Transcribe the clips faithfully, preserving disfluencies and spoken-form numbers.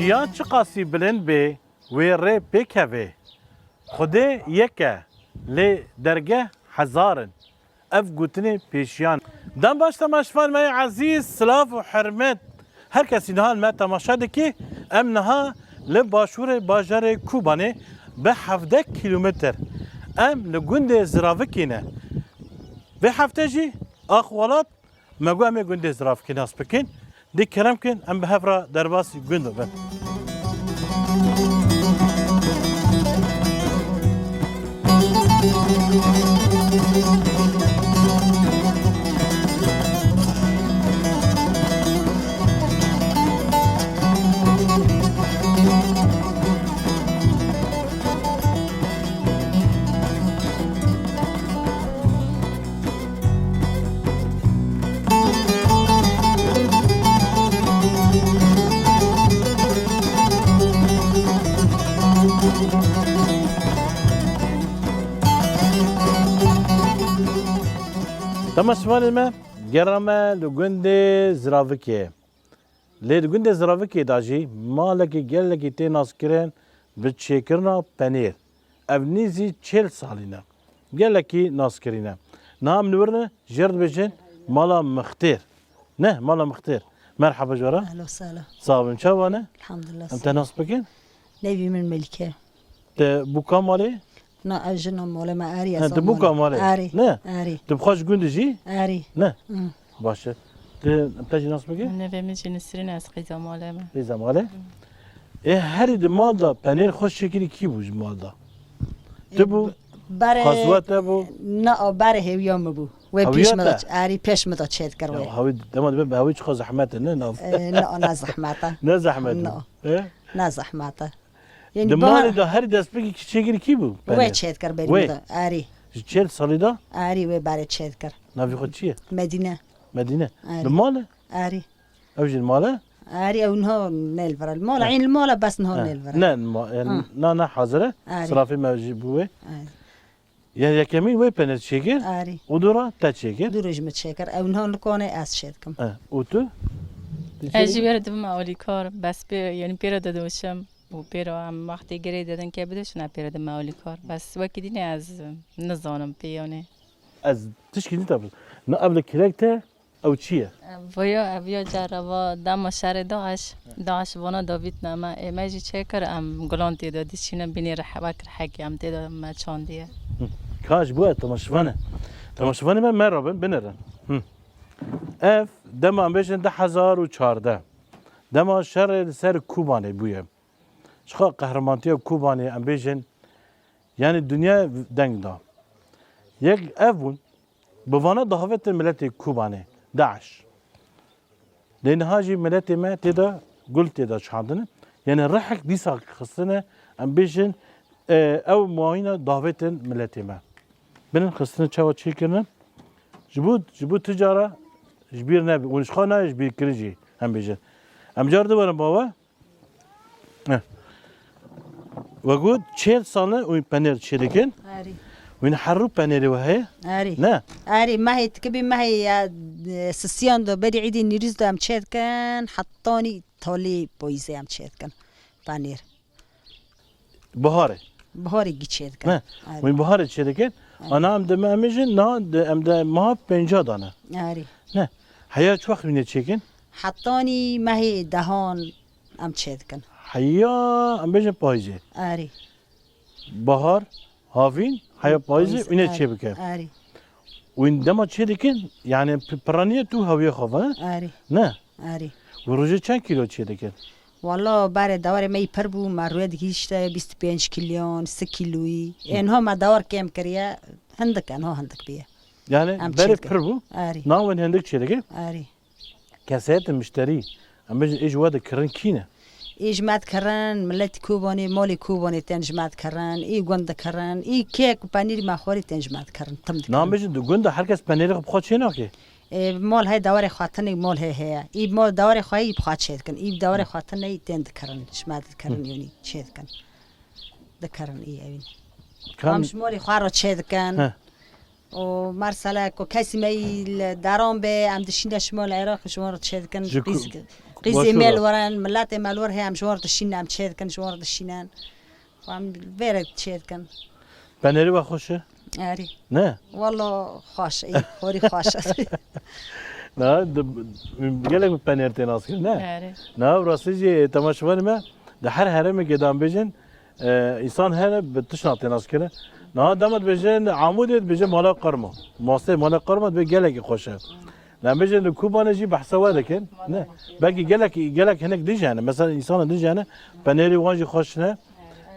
Ya çiqasî bilind bê, wê rê pêkeve. Xwedê yek e, lê dergeh hezar in. Ev gotinê pêşiyan. Dem baş temaşevan me yê ezîz, silav û hurmet. Her kesî niha li me temaşe dikî, em niha li başûrê bajarê Kobanê bi hevdeh kîlometr. Em li gundê Ziravikê ne. Vê hefte jî Axwelat me got em ê gundê Ziravikê nas bikin. Dê kerem kin, em bi hev re derbasî gund bibin. Temaşevanê me, gera me li gundê Ziravikê. Lê di gundê Ziravikê de jî malekî gelekî tê naskirin bi çêkirina penêr. Ev nîzî çêl salî ne. Gelekî naskirî ne. Niha em li wir ne, jêr dibêjin mala Mixtêr. Ne, mala Mixtêr. Merhaba jara. Ehlo sala. Sax bin, çawa ne? Elhamdulillah. Em te nas bikin? Nevî min Melike. Te bûka malê? Na, ez jina malê me, erî. Ha, ez tu bûka malê? Erî. Ne? Erî. Tu bi xwe ji gund jî? Erî. Ne? Hı. Baş e. Tu, em te jî nas bike? Nevê min jî Nisrîn, ez qîza malê me. Qîza malê? Hı. Ê, herî di mal de penêr xweş çêkirî kî bû ji mal de? Tu bû? Berê. Xwezwe te bû? Na, berê hêwiya min bû. Wê pêş min de, erî, pêş min de çêdikir wê. Ya, hewî, dema dibe bi hewî çiqa zehmet e, ne nav? E, na, ne zehmet e. Ne zehmet e. Na. E? Ne zehmet e. Yanî di malê de herî destpêkî çêkirî kî bû? Wê çêdikir berî min de, erî. Ji çêl salî de? Erî, wê berê çêdikir. Navê xwe çi ye? Medîne. Medîne. Erî. Li mal e? Erî. Ew jî li mal e? Erî, ew niha nê li vir e. Li mal e, ha, eyn li mal e, bes niha nê li vir e. Ne, ma-, yani, ha, na, na hazir e. Erî. Sirafê me jî bû wê. Erî. Ya yekemîn wê penêr çêkir. Erî. Û dora te çêkir. Dû roj min çêkir. Ew niha nikane ez çêdikim. E, û tu? Ez jî wê re dibim alîkar. Bes pê, yani pê re didoşim. Û pê re em wextê girê dedin ke bidoşin, pê re dime alîkar. Bes wekî dîne ez nizanim pê yanê. Ez tişkî nîta bi. Na ev li kirek te. Ew çi ye? Ev ya, ev ya cereva dema şerê DAIŞ, DAIŞ vana davît ne me, ê me jî çêkir, em gulan tê de dişîne bînê rih-, wek rihekê em tê de me çandiye. Hı. Ka ji bo temaşevanê. Temaşevanê me, me rabin, binirin. Hı. Ev dema em bêjin du hezar û çardeh. Dema şerê li ser Kobanê bûye. Çiqa qehremantiya Kobanê em bêjin, yani dinya deng da. Yek ev bûn, bi vana dahavetin miletê Kobanê, DAIŞ. Lê niha jî miletê me tê de gul tê de çandine. Yani rehek dîsa xistine, em bêjin, e, ew muayîna dahavetin miletê me. Binin xistine çawa çêkirine. Ji bo, ji bo tu cara ji bîr nebe. Hûn ji xwe nayê ji bîr kirin jî, em bêjin. Em car diwerin bava. Heh. We got çêl sal e, wî penêr çêdikin. Erî. Wî her rû penêrê we heye? Erî. Ne? Erî, mehê tikibî mehê ya, e, sisiyan de berî îdî nîrîz de em çêdikin, hetanî talî poyîzê em çêdikin. Penêr. Biharê. Biharê gî çêdikin. Ne? Erî. Wî biharê çêdikin. Erî. Ana em de me, em jî na de, em de meha pênca dane. Erî. Ne? Heya çi wext wîne çêkin? Hetanî mehê dehan em çêdikin. Heya, em bêjin payîzê. Erî. Bahar, havîn, heya payîzê, payîzê, wîne erî, çêbike. Erî. Wîn dema çêdikin, yani pi-, piraniye tu hewiye xwe ve? Erî. Ne? Erî. Wî rojê çend kîlo çêdikin? Walla berê dewarê me yî pir bû, me rûye digihîşte bîst û pênc kîlyon, sî kîloyî. Hı. Ê niha me dewar kêm kiriye, hindik e, niha hindik bûye. Yani berê pir bû? Erî. Niha win hindik çêdikin? Erî. Kesayetê mişterî, em bêjin ê ji we de kirin kî ne? Ê ji me dikirin, miletî Kobanê, malê Kobanê tên ji me dikirin, ê gund dikirin, ê kêk û penîrî me xwarî tên ji me dikirin, tim dikirin. Niha em bêjin di gund de her kes penêrê xwe bi xwe çê nake? Ê, mal heye dewarê xwe tune, mal heye heye. Ê mal dewarê xwe yî bi xwe çê dikin, ê dewarê xwe tune yî tên dikirin, ji me dikirin, hı, yanî çê dikin. Dikirin ê ewîn. Kam- Em ji malê xwe re çê dikin. He. û mersele ku kesî me yî li deran be, em dişîne şima li Iraq ji wan re çêdikin, ji ku-, qîz, Qîzê me li wir in, miletê me li wir heye, em ji wir dişînin, em çê dikin, ji wir dişînin. Em vê re çê dikin. Penêrî we xweş e? Erê. Ne? Walla xweş e, xorî xweş e. Na, di, gelek bi penêr tê nas kirin, ne? Erê. Na, rastî jî temaşevanê me di her herêmekê de em bêjin, e, însan hene bi tiştan tê nas kirin. Niha dema dibêjin Amûdê dibêjin mala qirma. Mastê mala qirma dibê gelekî xweş e. Lê em bêjin li Kobanê jî behsa we dikin. Ne? Belkî gelek, gelek hinek din jî hene. Mesela însanên din jî hene. Penêrî wan jî xweş ne.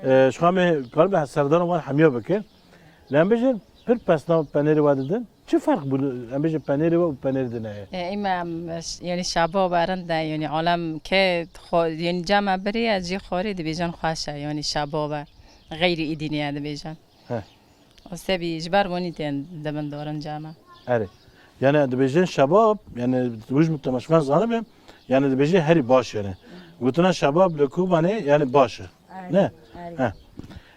E, ji xwe em ê karibe serdana wan hemiya bikin. Lê em bêjin pir pesna penêrê we didin. Çi ferq bû li, em bêjin penêrê we û penêrê din heye? E, îme em, ş-, yanî şebab e, rind e, yanî alem ke xwe, yanî cem e birî ye, jî xwarî dibêjin xweş e, yanî şebab e. Xeyrî îdî nîye dibêjin. He. O sebî ji ber wanî tên dibin dorin cem e. Erê. Yani dibêjin şebab, yani wij min temaşevan zanibe, yani dibêjin herî baş yani. Gotina şebab li Kobanê yani baş e. Erê, ne? Erê. He.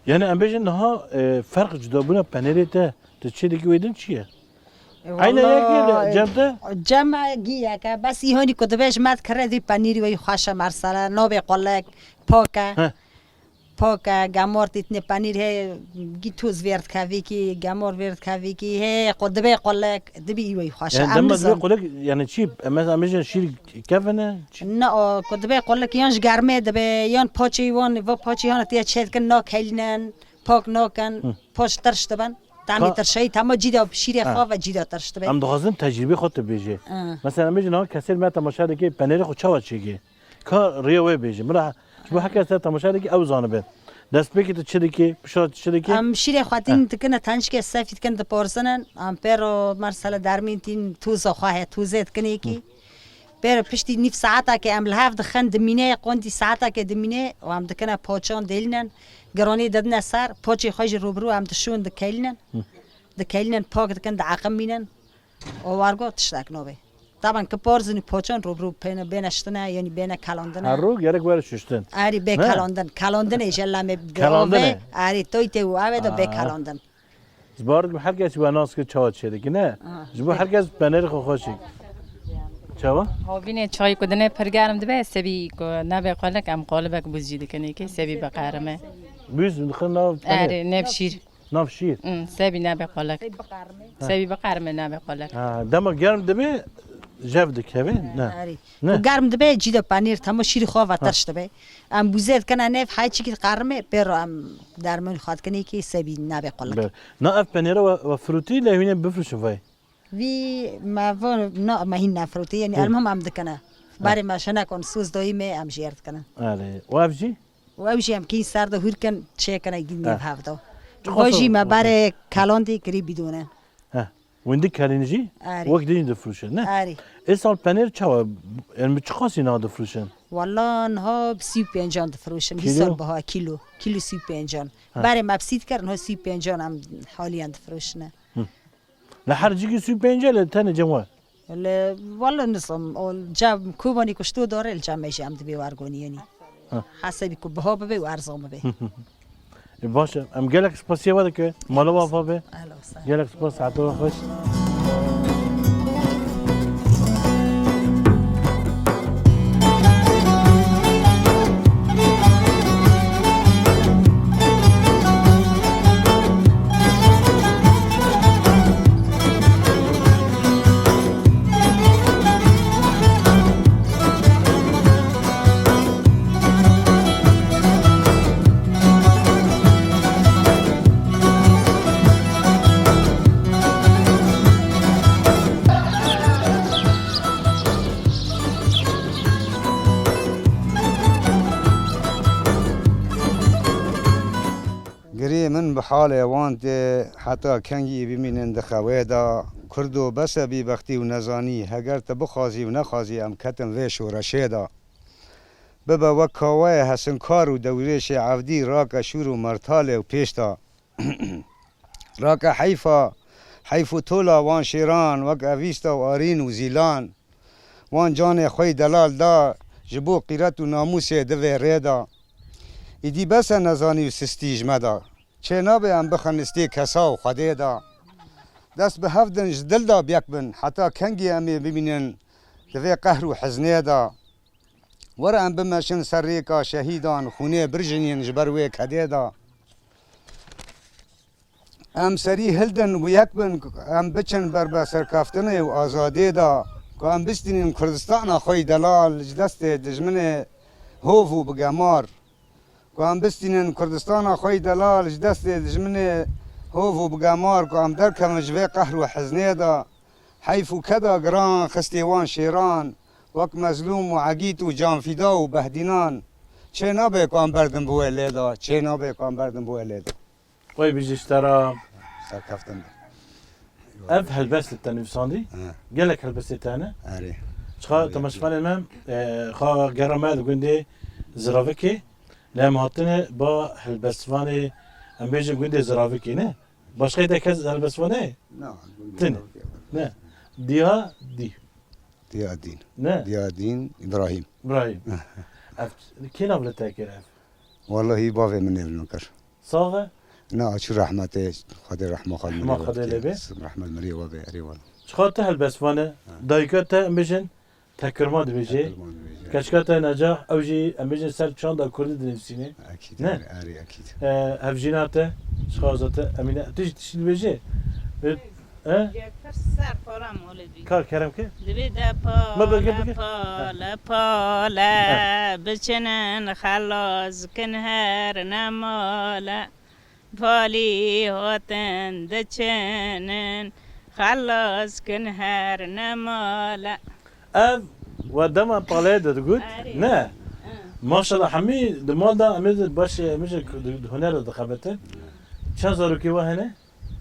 Yani em bêjin niha, e, ferq cudabûna penêrê te, tu çê dikî wê din çi ye? E, Eyne yekê de, vallahi, cem te? Cem e gî yek e. Bes î honî ku dibê ji me dikire dî penîrî wê xweş e, mersele, nabê qulek, pak e. He. Pak e, gemar tîtnê penîr hê, gî toz vêr dikevî kî, gemar vêr dikevî kî, hê, qo dibê qulek, dibî î wê xweş e. Yani em dema dibê nizan. Qulek, yani çi? Em, em bêjin şîr kevine, çi? Ne, o, ku dibê qulek yan ji germê dibê, yan paçê wan, va paçê yan tiya çê dikin, nakelînin, pak nakin, Hı. paç tirş dibin. Tamî Ka- tirşeyî, tamam cî de şîrê Ha. xwe ve cî de tirş dibê. Em dixwazin tecrîbê xwe tu bêjê. Ha. Mesela em bêjin, ha, kesê me temaşe dike, penêrê xwe çawa çêkê? Ka rêya wê bêjin. Bila ji bo her kes te temaşe dike, ew zanibe. Destpêkê tu çi dikê, piştre tu çi dikê? Em şîrê xwe tîn Ha. dikine, tençikê sefî dikin, diporzinin. Em pêro mersele dermîn tîn, toza xwe he, tozê dikin êkî. Hı. Pêro piştî nîv saetakê em li hev dixin, dimîne, qondî saetakê dimîne û em dikine poçan dêlînin. Gironî didine ser, poçê xwe jî rûbirû em dişûn dikelînin. Hı. Dikelînin, pak dikin, diaqimînin. O wargo tiştek nobê. Taban ki porzin û poçan rûbirû pêne, bêne ştine, yanî bêne kalandine. Her rû gerek were şuştin. Erî bê Ne? kalandin. Kalandinê jella me bi Kalandinê? ove. Erî toy tê û ave de bê Aa. kalandin. Ji bar dikim her kes we nas kir çawa çêdikî, ne? Aha. Ji bo her kes penêrê xwe xweş çêk. Çawa? Hovînê çayî ku dinê pir germ dibe, sebî ku nebe qolek em qolibek bûz jî dikin, êkê sebî biqerime. Bûz dixin nav penêr? Erê, neb şîr. Nav şîr? Hmm, sebî nebe qolek. Sebî biqerime nebe qolek. Ha, dema germ dibe jev dikeve, ne? Erê. Ne? Ku germ dibe cî de penêr, temo şîrî xwe ve Ha. tirş dibe. Em bûzê dikine nêv, hay çikî diqerime, pê re em dermûn xwe dikin, êkî sebî nebe qolek. Be. Na ev penêre we, we firûtî lê hûn ê bifirûşin vay? Vî me vo, na me hîn nefirûtî, yanî Hı. elmam em dikine. Ha. Barê me şenekon soz doyî me em jêr dikine. Erê. Û ev jî? Û ew jî em kîn ser de hûr kin çêkine gîn Ha. nêv hev de. Çiqas Vo jî o- me barê kalandî kirî bîdone. Ha. Windî kelîn jî Erê. wek din jî difirûşin, ne? Erê. Ê sal penêr çawa? Yani çiqasî niha difirûşin? Walla niha bi sî û pêncan difirûşin. Kîlo? Hîsal biha kîlo. Kîlo sî û pêncan. Ha. Berê me bi sî dikir, niha sî û pêncan em haliyan difirûşine. Hı. Li her cîkî sî û pênc e, li tenê cem we? Li, walla nizam, o cem Kobanî kuşto dore, li cem me jî em dibê wergonî yenî. Ha. Hesebî ku biha bibe û erza bibe. E, baş e. Em gelek spasiya we dike. Mala we ava be. Ehla we sehla. Gelek spas, saeta we xweş. Girê min bi halê wan tê, heta kengî bimînin di xewê de. Kurdo bes e bêbextî û nezanî, heger tu bixwazî û nexwazî em ketin vê şoreşê de. Bibe wek kaweyê hesinkar û dewrêşê evdî, rake şûr û mertalê û pêş de. Rake heyfa, heyf û tola wan şêran, wek Evîsta û Arîn û Zîlan. Wan canê xwe yî delal da, ji bo qîret û namûsê di vê rê de. Îdî bes e nezanî û sistî ji me de. Çê nabe em bixin listê kesa û Xwedê de. Dest bi hev din ji dil de bi yek bin, heta kengî em ê bimînin di vê qehr û hiznê de. Were em bimeşin ser rêka şehîdan, xûnê birjinîn ji ber wê kedê de. Em serî hildin û yek bin, em biçin ber bi serkeftinê û azadiyê de, ku em bistînin Kurdistana xwe yî delal ji destê dijminê hov û bi gemar. Ku em bistînin Kurdistana xwe yî delal ji destê dijminê hov û bi gemar, ku em derkevin ji vê qehr û heznê de. Heyf û keda giran xistê wan şêran, wek Mezlûm û Egît û Canfîda û Behdînan. Çê nabe ku em berdin bi wê lê de, çê nabe ku em berdin bi wê lê de. Wey bijî ji te re. Serkeftin be. Ev helbest li te nivîsandî? He. Gelek helbestê te hene? Erê. Çiqa temaşevanên me, e, xwe gera me li gundê Ziravikê, lê em hatine ba helbestvanê, em bêjin gundê Ziravikê, ne? Başqeyê te kes helbestvan heye? Na, gundê Ziravikê. Tine. Ne. Diya dî. Diya dîn. Ne? Diya dîn, Îbrahîm. Îbrahîm. Ev kê nav li te kir ev? Wallahî bavê min nêv min kir. Sax e? Na, çû rehmetê, Xwedê rehma xwe li Rehma mirê Xwedê lê bê. Rehmet mirê we bê, erê wala. Çiqa te helbestvan e? Ha. Dayika te, em bêjin, tekirma dibêje. Tekirma dibêje. Keçika te Necah, ew jî, em bêjin, ser çanda kurdî dinivîsîne. Ekîd, ne? Erê, erê, ekîd. E, hevjîna te, çiqa te, Emîne, tu jî tiştî dibêje? E, He? Pir ser para molê bî. Ka kerem ke? Dibê de Me bike, pale, bike. Pale, pale, He. Biçinin xelas kin her nemale. Palî hatin diçinin, xelas kin her nemale. Ev we dema paleyê de digot? Erê. Ne? Hı. Maşallah, hemî di mal de em ê baş, em ê ji huner de dixebitin. Çend zarokê we hene?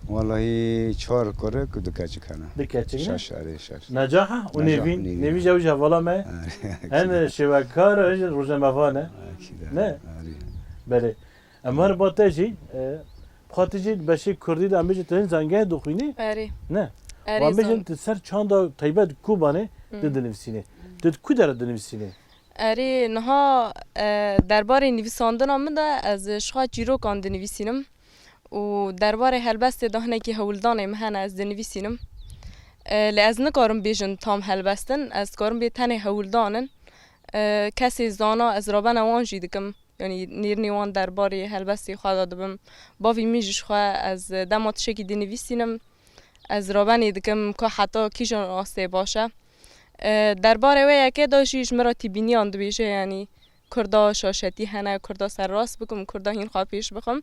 Wallahî çar kurik û du keçik hene. Du keçik ne? Şaş, erê, şaş. Necaha û Necaha, Nêvîn. Nêvîn. Nêvîn jî ew ji hevala me. Erê, Hen şêwekar, hin jî rojnamevan e. Ekîd e. Ne? Erê. Belê. Em her ba te jî, e, xwe tu jî beşê kurdî de em bêjin tu hin zangehê dixwînî? Erê. Ne? Erê, Wan bêjin zan- tu ser çanda taybet Kobanê Hı. tu dinivîsînî. Tu di ku dere dinivîsînî? Erê, niha, e, derbarê nivîsandina min de ez ji xwe çîrokan dinivîsînim. Û derbarê helbestê de hinekî hewldanê min hene ez dinivîsînim. E, lê ez nikarim bêjin tam helbest in, ez dikarim bê tenê hewldan in. E, kesê zana ez rabena wan jî dikim. Yanî nêrînê wan derbarê helbestê xwe de dibim. Bavê min jî ji xwe ez dema tiştekî dinivîsînim, ez rabenê dikim ka heta kîjan astê baş e. E, derbarê wê yekê de jî ji min re tîbîniyan dibêje, yanî Kurda şaşetî hene, Kurda serrast bikim, Kurda hîn xwe pêş bixim.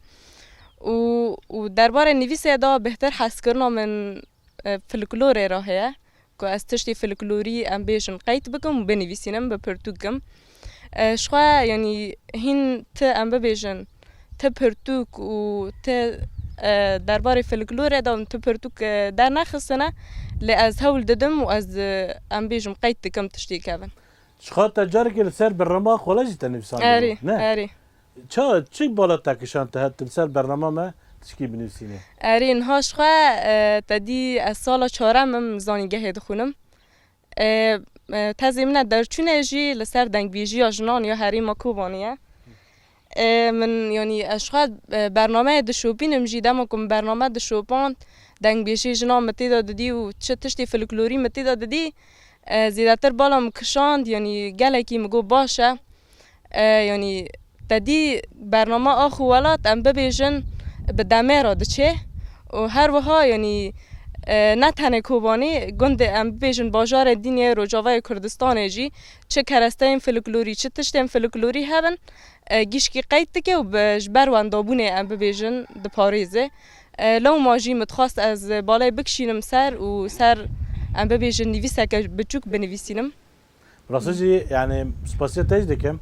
Û, û derbarê nivîsê de bêhtir hezkirina min, e, folklorê re heye, ku ez tiştê folklorî, em bêjin, qeyd bikim û binivîsînim, bi pirtûk kim. E, ji xwe, yanî hîn ti, em bibêjin, ti pirtûk û ti, e, derbarê folklorê de tu pirtûk, e, dernexistine, lê ez hewl didim û ez, e, em bêjim, qeyd dikim tiştê kevin. Çiqa te carekê li ser bernama Xwala jî te nivîsandibû, Erê, ne? Erê. Ça, çi bala te kişand te het li ser bernama me tişkî binivîsînê? Erê, niha ji xwe, e, te dî ez sala çarem im zanîngehê dixwînim. E, e, tezê min e derçûne jî li ser dengbêjiya jinan ya herêma Kobanê ye. E, min, yanî, ez ji xwe, e, bernameyê dişopînim jî, dema ku min bername dişopand, dengbêjiyê jinan min tê de didî û çi tiştê folklorî min tê de didî, e, zêdetir bala min kişand, yanî gelekî min got baş e. E, yanî te dî bername Ax û Welat, em bibêjin, bi demê re diçe û her wiha, yanî, e, ne tenê Kobanê, gundê, em bibêjin, bajarê din yê Rojavayê Kurdistanê jî çi keresteyên folklorî, çi tiştên folklorî hebin, e, gişkî qeyd dike û bi, ji ber wendabûnê, em bibêjin, diparêze. E, lewma jî min dixwest ez balê bikişînim ser û ser, em bibêjin, nivîseke biçûk binivîsînim. Rastî jî, yanî, spasiya te jî dikim.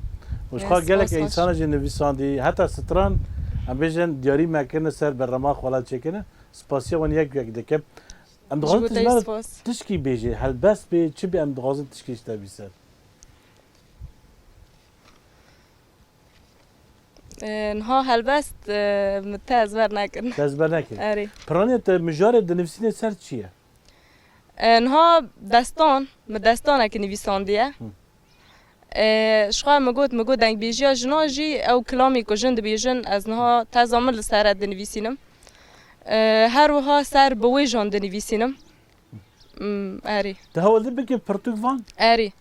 Û ji xwe gelek însan jî nivîsandî, heta stran, em bêjin, diyarî me kirine ser bernama Xwala çêkirine. Spasiya wan yek yek dikim. Em dixwazin tu ji me re tişkî bêjî, helbest bê, çi bê, em dixwazin tişkî ji te bî ser. E, niha helbest, e, min te ezber nekir. Te ezber nekir. Erê. Piraniya te mijarê dinivîsînê ser çi ye? E, niha destan, min destanekî nivîsandiye. Hı. E, ji xwe min got, min got dengbêjiya jinan jî ew kilamê ku jin dibêjin, ez niha teza min li ser e dinivîsînim. E, her wiha ser bi wêjan dinivîsînim. Hmm, erê. Tu hewl dî bikî pirtûk van? Erê.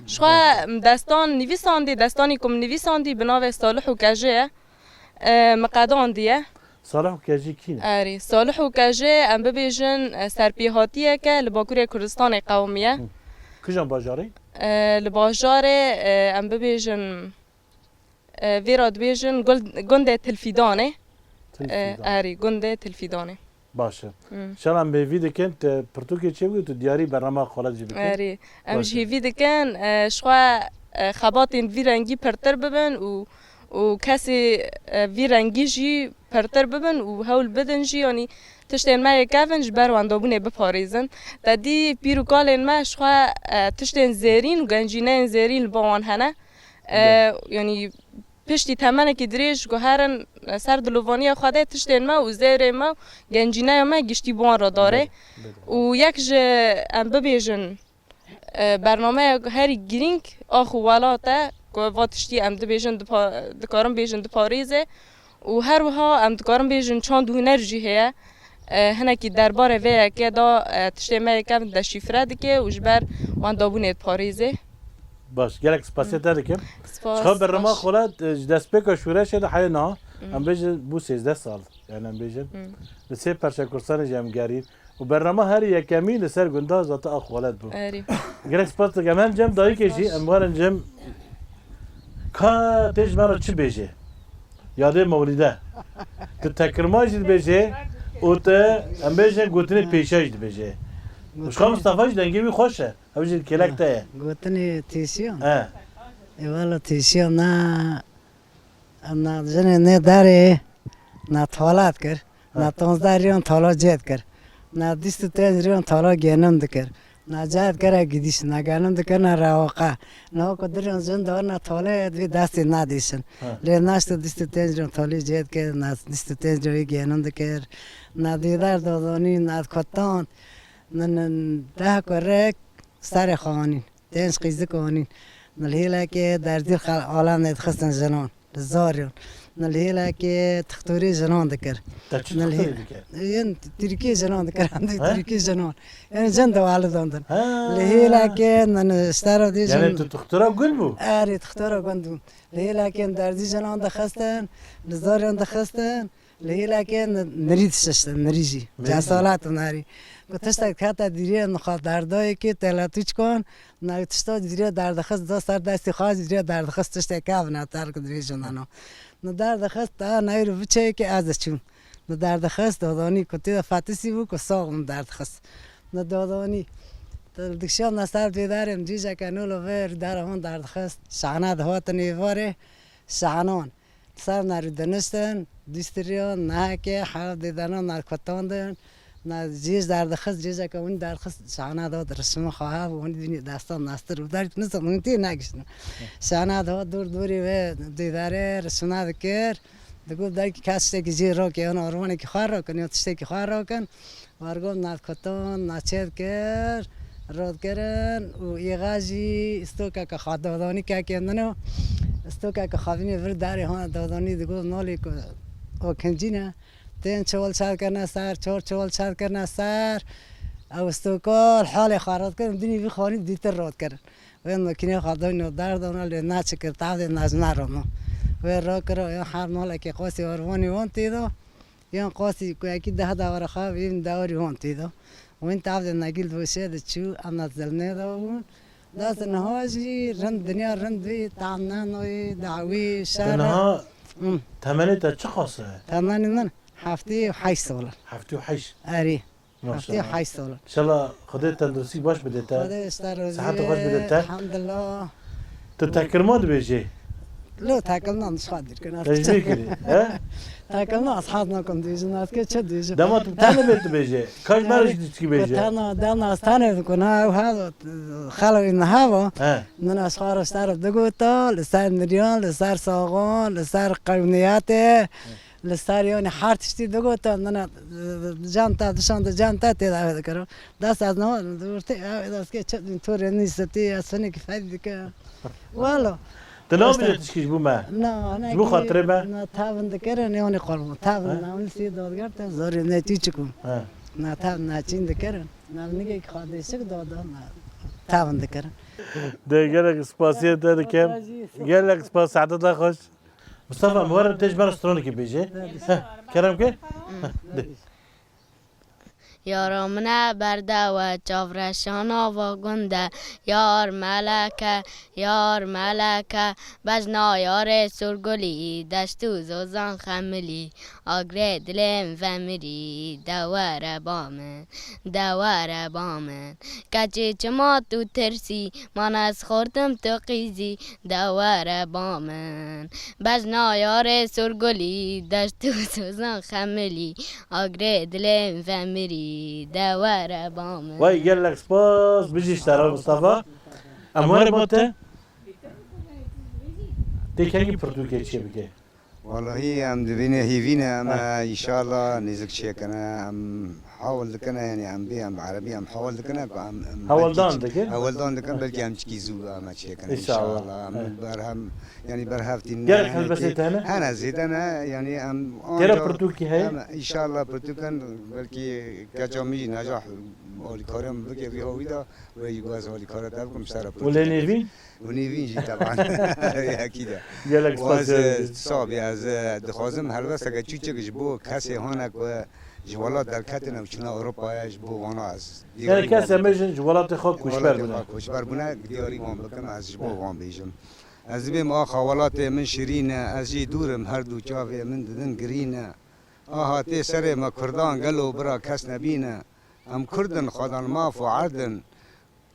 Ji xwe destan nivîsandî, destanî ku min nivîsandî bi navê Salih û Kejê ye. E, min qedandiye. Salih û Kejê kî ne? Erê, Salih û Kejê, em bibêjin, e, serpêhatiyeke li Bakurê Kurdistanê qewimiye. Hı. Kijan bajarê? E, li bajarê, e, em bibêjin, e, vê re dibêjin gul-, gundê Tilfîdanê. Tilfîdan. E, erê, gundê Tilfîdanê. Baş e. Hmm. Şala em hêvî dikin, tu pirtûkê çêbikî, tu diyarî bernama xwe jî bikî. Erê. Em Baş e. Jî hêvî dikin, e, ji xwe, e, xebatên vî rengî pirtir bibin û, û kesê, e, vî rengî jî pirtir bibin û hewl bidin jî, yanî tiştên me yê kevin ji ber wendabûnê biparêzin. Te dî pîr û kalên me ji xwe, e, tiştên zêrîn û gencîneyên zêrîn li ba wan hene. E, Be. Yanî piştî temenekî dirêj guherin ser dilovaniya Xwedê tiştên me û zêrê me û gencîneya me giştî bi wan re dare. Be, be, be. Û yek ji, em bibêjin, e, bernameya herî girîng ax û welat e ku va tiştî em dibêjin dipa-, dikarin bêjin diparêze û her wiha em dikarin bêjin çand û huner jî heye. E, hinekî derbarê vê yekê de, e, tiştê me yê kevin deşîfre dike û ji ber wendabûnê diparêze. Baş, gelek spasiya te dikim. Spas, Çiqa berrama baş. Xwe ji destpêka şûreşê de heye niha, Hmm. em bêjin bû sêzdeh sal. Yani em bêjin. Hmm. Li sê perçe Kurdistanê jî em gerîn. Û berrama herî yekemî li ser gunda Zata Axwalet bû. Erî. Gelek spas dikim. Hem cem dayikê jî, Baş. Em werin cem ka tê ji me re çi bêjê? Yadê Mewlîde. Tu tekirma jî dibêjê û tu em bêjin gotinê pêşiya jî dibêjê. Û ji xwe Mustafa jî dengê wî xweş e. Ew jî kêlek te ye. Gotinê têşiyan. He. Ê wela têşiyan na, na jinê nê darê na tala dikir. Na He. Panzdeh riyan tala cê dikir. Na bîst û pênc riyan tala genim dikir. Na cê dikir e gidîş, na genim dikir, na rewaqa. Na ku diriyan jin de na talê divê destê nadîşin. He. Lê naşte bîst û pênc riyan talê cê dikir, na bîst û pênc riyan genim dikir. Na dêdar dozanî, na kotan. Min deh kurek serê xwe anîn. Pênc qîzik anîn. Min li hêlekê derdî xel-, alemê dixistin jinan. Li zariyan. Min li hêlekê tixtorê jinan dikir. Te çi Min li tixtorê hê-, dikir? Yên tirkî jinan dikir. Em dê He? Tirkî jinan. Yên jin de wali dandin. Ha. Li hêlekê min ji te re dê Yani jin tu tixtora gund bû? Erê, tixtora gund bû. Li hêlekê derdî jinan dixistin. Li zariyan dixistin. Li hêlekê n-, nirî dişiştin, nirî jî. Nirî jî. Cesalat û nerî. Ku tiştek kete dîrê nixwe derdayê kê tela tu çikan, na tişta dîrê derdixist, da ser destî xwe dîrê derdixist tiştek kevne ter ku dibêjin ana. Ni derdixist ta neyr û viçeyê kê ez diçûm. Ni derdixist, dodonî ku tê de fetisî bû ku sax bûm derdixist. Ni dodonî. Dikşan na ser dêdarê min cîjeke nolo ver dera hon derdixist. Şahna dihatin êvarê. Şahnan. Ser nerî diniştin, dîstiriyan, neheke, hev dêdana nerkotandin. Na cêj derdixist, cêjeke wî derdixist, şana da di rişima xwe hev û wî dînî destan nastir û derk nizam wî tê negiştin. Şana da dor dorê wê dêdare rişina dikir. Digot belkî kes tiştekî jê rake, yan arwanekî xwe rakin, ya tiştekî xwe rakin. Wargon navkoton, naçev kir, rod kirin û êxa jî stokeke xwe dodonî kekê min o. Stokeke xwe vînê vir derê hona dodonî digot nolê ku o kincî ne. Tên çol çav kirine ser, çor çol çav kirine ser. Ew stokol halê xwe rod kirin, dinî vî xanî dîtir rod kirin. Wê makînê xwe doyno derdona lê naçikir, tavdê najna rono. Wê rokiro, ya her nolekê qosî orvanî wan têdo. Yan qasî ku yekî deh dawara xwe vîn dawarî hon tê de. Wîn tav de negîl di weşê de çû, em na zilmê de bûn. Dest niha jî rind, dinya rind bî, tam nanoyê, dawî, Te şer. Niha Hı. Temenê te çi qas e? Temenê min heftê û heşt sal e. Heftê û heşt? Erê. Maşallah. Heftê û heşt sal e. Şela Xwedê tenduristî baş bide te. Xwedê ji te razî Seheta xweş bide te. Elhamdulillah. Tu tekirma dibêjî? Lo, tekirma min ji xwe dîr kir. Te ji bîr kirî, he? Tekirma ez hez nakim dibêjim, ez ke çi dibêjim? Dema tu tenê bê tu bêjê. Kaç mer ji diçkî bêjê? Tena, dema ez tenê dikim, ha, ew ha, xela wî niha va. He. Min ez xwe re ser digota, li ser miriyan, li ser saxan, li ser qewniyatê. Li ser yanî her tiştî digotin, nina, e, cem te, dişan de cem te tê de ew dikirin. Dest ez ne, ortê, ew, ez ke çi, torê nîsetî, ez sinekî fed dikim. Walo. Te namîne tişkî ji bo me? Na, ne. Ji bo xatirê me? Na, tavin dikirin, yanî qolmo. Tavin, He? Na, wî sî dadger te, zorê ne tî çikum. He. Na, tavin, na, çîn dikirin. Na, nigek xwe dêşik dada, na, tavin dikirin. De gelek spasiyê te dikim. Gelek spas, saeta te xweş. Mustafa, em werin te ji me re stranekê bêje. Heh, kerem ke. Heh, de. Yara min e berdewe, çavreşana va gund e. Yar meleke, yar meleke, bejna yarê Surgulî, deşt û zozan xemilî, agirê dilê min vemirî, de were ba min, de were ba min. Keçê çima tu tirsî, man ez xortim tu qîzî, de were ba min. Bejna yarê Surgulî, deşt û sozan xemilî, agirê dilê min vemirî, de were ba min. Wey gelek spas, bijî ji te re Mustafa. Em were bo te. Tê kengî pirtûkê çê bike. Wallahî em di vînê hîvî ne, em Ha. e, înşallah nêzik çêkine, em hawil dikine, yanî em bê, em bi erebî em hawil dikine ku em, em Hawildan belkî ç-, dike? hawildan dikin, belkî em çikî zû em e çêkine, Înşallah. înşallah. Em Evet. berhem, yanî berhev tînin, Gerek yanî helbestê tê-, te hene? hene, zêde ne, yanî em Têra anca pirtûkî heye? em, înşallah pirtûkin, belkî keça min jî Necah alîkarê min bike vî hawî de, wê jî ku ez alîkara te bikim, ji te re Û lê pirtûkê nêvîn? Û nêvîn jî teban. Yekî de. Gelek Û spas ez, e, sabî, ez, e, dixwazim helbesteke çûçik ji bo kesê hane ku ji welat derketine û çûne Ewropayê, ji bo wana ez. Yani kes em bêjin ji welatê xwe koçber Welatê bûne. xwe koçber bûne, diyarî wan bikim, ez ji bo wan bêjim. Ez dibêm axa welatê min şirîn e, ez jî dûr im, her du çavê min didin girîn e. Aha tê serê me kurdan, gelo bira kes nebîne. Em kurd in, xwedan maf û erd in.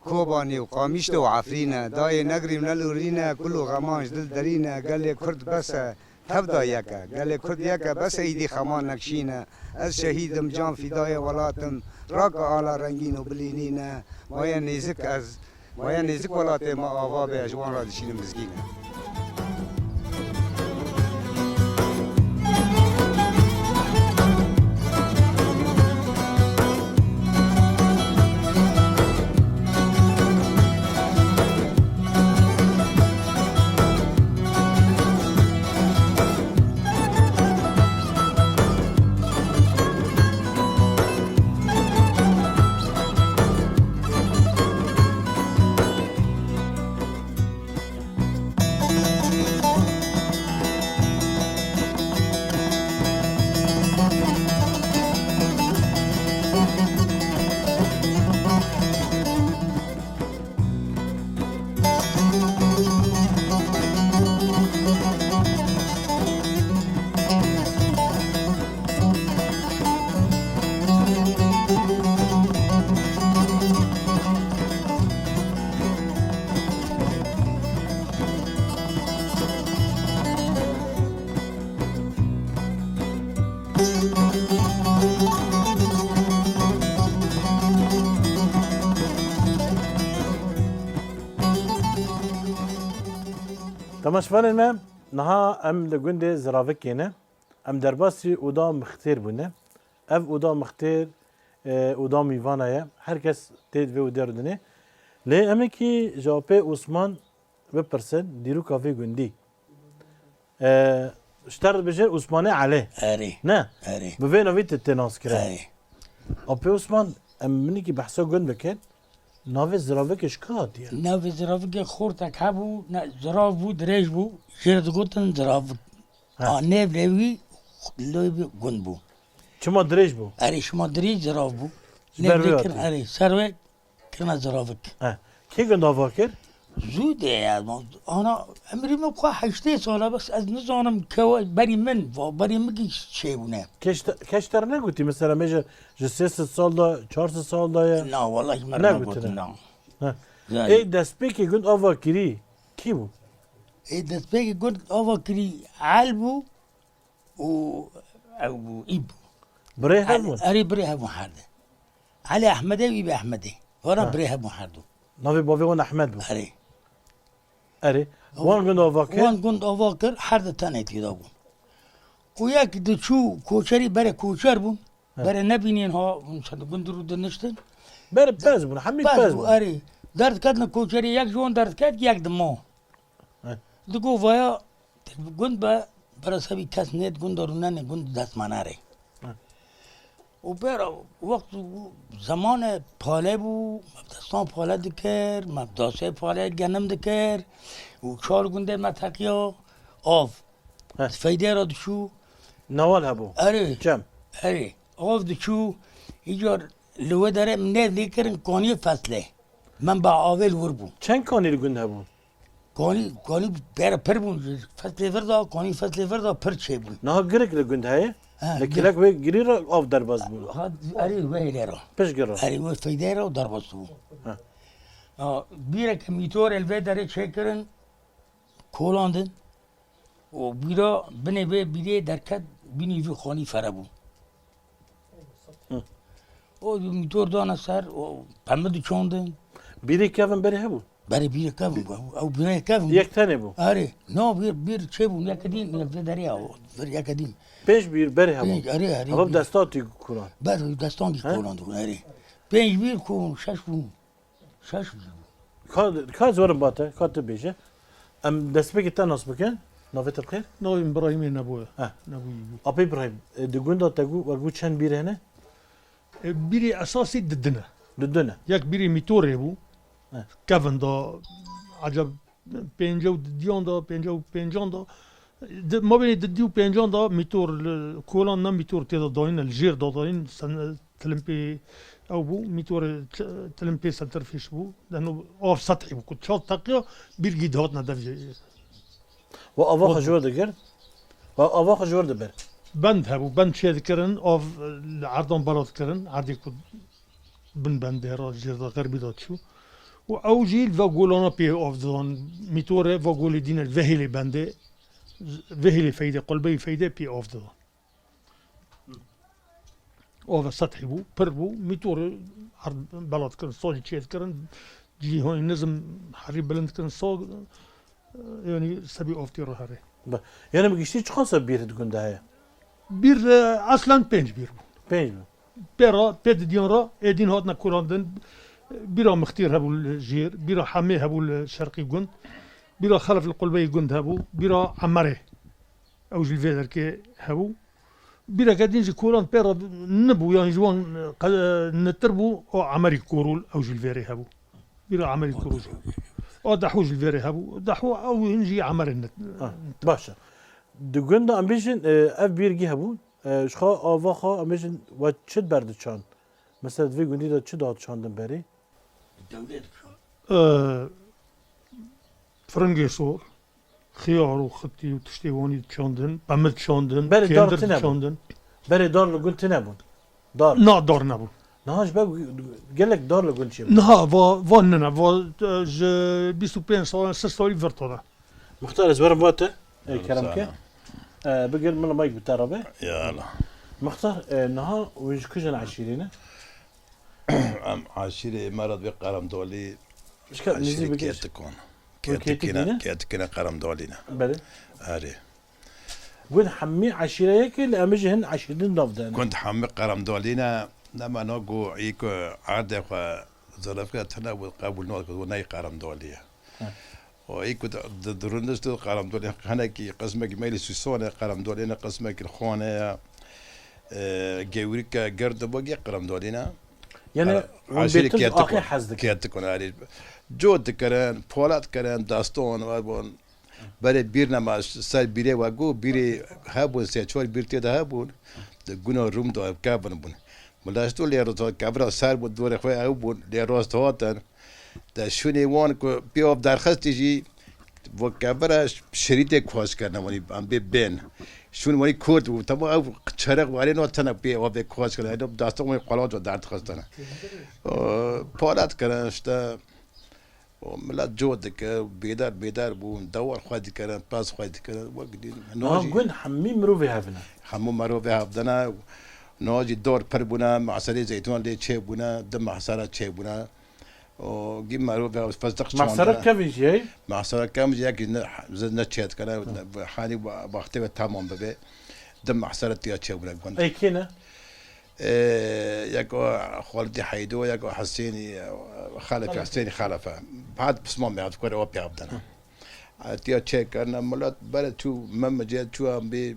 Kobanê û Qamişlo û Efrîne, dayê negrî û nelûrîne, kul û xeman ji dil derîne, gelê Kurd bes e, tevda yek e, gelê Kurd yek e, bes e îdî xeman nekşîne. Ez şehîd im, can fîdayê welat im, rake ala rengîn û bilînîne, maye nêzik ez, maye nêzik welatê me ava be, ez ji wan re dişînim mizgîne. Temaşevanên me, niha em li gundê Ziravikê ne. Em derbasî oda mixtêr bûne. Ev oda mixtêr, e, oda mîvana ye. Her kes tê di vê odê re dinê. Lê em ê kî ji Apê Osman bipirsin, dîroka vê gundî. E, ji te re dibêje Osmanê Elê. Erê. Ne? Erê. Bi vê navî tu tê nas kirin. Erê. Apê Osman, em minekî behsa gund bikin. Navê Ziravikê ji ku hatiye? Navê Ziravikê xortek hebû, ne, zirav bû, dirêj bû, jê re digotin Ziravik. He. A nêv lê wî, lê wî gund bû. Çima dirêj bû? Erê, şima dirêj zirav bû. Ji ber Nêv vê lê kirin, hatî. Erê, ser wê kirine Ziravik. He. Kê gund ava kir? Zû de ya, ana, emrî min xwe heştê sal e, bes ez nizanim kewa berî min, va berî min kî çêbûne. Keş te, keş te re negotî, mesela, mêje ji sê sed sal de, çar sed sal de ye? Na, walahi me re Negotine. negotin, na. He. Yani. Ê destpêkê gund ava kirî kî bû? Ê destpêkê gund ava kirî El bû û ew bû, î bû. Birê hev El-, bûn? Erê, birê hev bûn her de. Elê Ehmedê û Îbê Ehmedê. Vana Ha. birê hev bûn her du. Navê bavê wan Ehmed bû? Erê. Erê. Wan gund ava kir? Wan gund ava kir, her de tenê têda bûn. Û yek diçû koçerî berê koçer bûn. He. Berê nebînîn ha, hûn çend gund rû diniştin. Berê pez bûn, hemî Pez pez bû, bûn. Erê. Derdiketine koçerî, yek ji wan derdiket, yek dima. He. Digo vaya, gund be, berasebî kes nêt gunda rûnenê gund destmanarê. He. û bera wext û zemane pale bû, me bi destan pale dikir, me bi dasê pale genim dikir û çar gundê me teqiya av. Heh. Feydê re diçû. Nawal hebû. Erê. Cem. Erê. Av diçû. Îcar li wê derê min nêv lê kirin kaniyê feslê. Min ba avê li wir bû. Çend kanî li gund hebûn? Kanî, kanî bera pir bûn. Feslê vir da, kanî feslê vir da pir çêbûn. Niha girik li gund heye? He, Li gir- kilek wê girî re av derbas bû. Ha, erê wê hêlê re. Pişt gir re. Erê wê feydê re derbas bû. He. Ha, bîreke mîtorê li vê derê çêkirin, kolandin. Û bîra binê vê bîrê derket, bînî vî xanî fere bû. Hı. O mîtor dane ser, o pembe diçandin. Bîrê kevin berê hebû? Berê bîrê kevin bû. Ew bîrê kevin bû. Yek tenê bû? Erê. No, bîr, bîr çê bû, yeke dîn, yek vê derê ya, vir yeke dîn. Pênc bîr berê hebû? Pênc, erê, erê, Hava bîr. Desta tî kuran. Ber destan kî He? Kuran dû, erê. Pênc bîr ku şeş bû. Şaş bû. Ka, ka ez werim ba te, ka tu bêje. Em destpêkê te nas bikin. Navê te bi xêr? Navê min Birahîmê Nebûye. Heh. Nebûyî bû. Apê Birahîm, e, di gunda te got, we got çend bîr hene? E, bîrê esasî di din e. Di din e. Yek bîrê mîtorê bû. Heh. Kevin da, eceb pêncî û didiyan da, pêncî û pêncan da. Di mabênê didî û pêncan da mîtor, li kolan ne mîtor tê de dayîn, li jêr da dayîn, sen, tilimpê ew bû, mîtorê t-, tilimpê sentrifûj bû. Deno av sethî bû, ku çav teqiya bîrgî dihatine dev jê. Wa ava xwe ji wir digir? Wa ava xwe ji wir dibir? Bend hebû, bend çê dikirin, av li erdan bela dikirin, erdê ku bin bendê re, jêr de xerbî de çû. Û ew jî li va golana pê av didan. Mîtorê va golê dîne li vehêlê bendê, vehêlê feydê, qulbeyê feydê pê av didan. Ava sethî bû, pir bû, mîtorê erd bela dikirin, sazî çê dikirin, cîhanî nizm herî bilind dikirin, sa, yanî sebî av tê re herê. Be, yanî bi giştî çiqas bîr di gund de heye? Bîr, e, eslen pênc bîr bû. Pênc bû. Pê re, pê didiyan re, êdîn hatine kulandin, bîra Mixtîr hebû li jêr, bîra Hemê hebû li şerqî gund, bîra Xelef li qulbeyê gund hebû, bîra Emerê. Ew jî li vê derkê hebû. Bîreke din jî kolan pê re nibû, yan ji wan qe-, nitir bû, o Emerî Korûl, ew jî li vê rê hebû. Bîra Emerî Korûl jî. O Dehû jî li vê rê hebû. Dehû ew hin jî Emerê nit-, Ha, nitir. Baş e. Di gund de em bêjin, e, ev bîrgî hebû. E, ji xwe ava xwe em bêjin we çi ber diçand? Mesela di vê gundî de çi dihat çandin berê? E, Firingê sor, xiyar û xitî û tiştê wanî diçandin, pemir diçandin, Berê dar kêndir tune bû. Diçandin. Berê dar li gund tune bûn. Dar. Na dar nebû. Niha ji ber gelek dar li gund çê bû. Niha va, va nine, va, e, ji bîst û pênc sal, sih salî vir tane. Muxtar, ez werim va te. Ê, Yalan kerem ke. Sana. E, bigir min mayk bi te re be. Yala. Muxtar, e, niha wê ji ku jin eşîrê ne? Em eşîrê me re dibê Qeremdolî, Şika, eşîrê nizî bigir. Kêtikon. Wê Kêtikî ne, Kêtikî ne? Kêtikî ne Qeremdolî ne. Belê. Erê. Gund hemî eşîre yekê, lê em jî hin eşîrên nav de ne. Gund hemî Qeremdolî ne, nema no ku î ku erdê xwe zirifke tune bû qebûl nake, ku ney Qeremdolî ye. He. O î ku di, di, di rûnişt û Qeremdolî hinekî qismekî meylî Sûsonê, Qeremdolî ne qismekî Xonê ye. E, gewrîke gird bû, gê Qeremdolî ne. Yani, Qere-, wan aşîrê bêtir Kêtikon, axê hez dikin. Kêtikon, erê. Cot dikirin, polat kirin, daston, we bûn. Berê bîr nema, ser bîrê we got, bîrê hebûn, sê çar bîr tê de hebûn. Di guna Rûm de ev kevin bûn. Mila ji tu lê rost kevira ser bû, dorê xwe ew bûn, lê rost hatin. De şûnê wan ku pê av derxistî jî, vo kevira şirîtê koç kirine wanî, em bê bên. Şûn wanî kurt bû, tema ew çerix warê no tene pê avê koç kirine, ew dasta wanî qolanco derdixistine. O, palat kirin işte. O milet cot dike, bêdar bêdar bûn, dewar xwe dikirin, pez xwe dikirin, wek dîn. Niha Niha jî gund hemî mirovê hev ne. Hemû mirovê hev de ne. Niha jî dor pir bûne, meserê zeytûnan lê çêbûne, di mesere çêbûne. O gî mirovê hev festiq çandine. Mesere kevin jî heye? Mesere kevin jî yekî ne, ne çêt kene, ne, hanî wextê ve tamam bibe. Di mesere tiya çêbûne gund. Ey kê ne? Ee, yek o Xalidî Heydo, yek o Hesênî, Xelefî, Xelefî. Hesênî Xelefe. Hat pismamê hat kore o pê avdana. Hı. Etiya çêkirine milet bere çû Memicê, çû em bê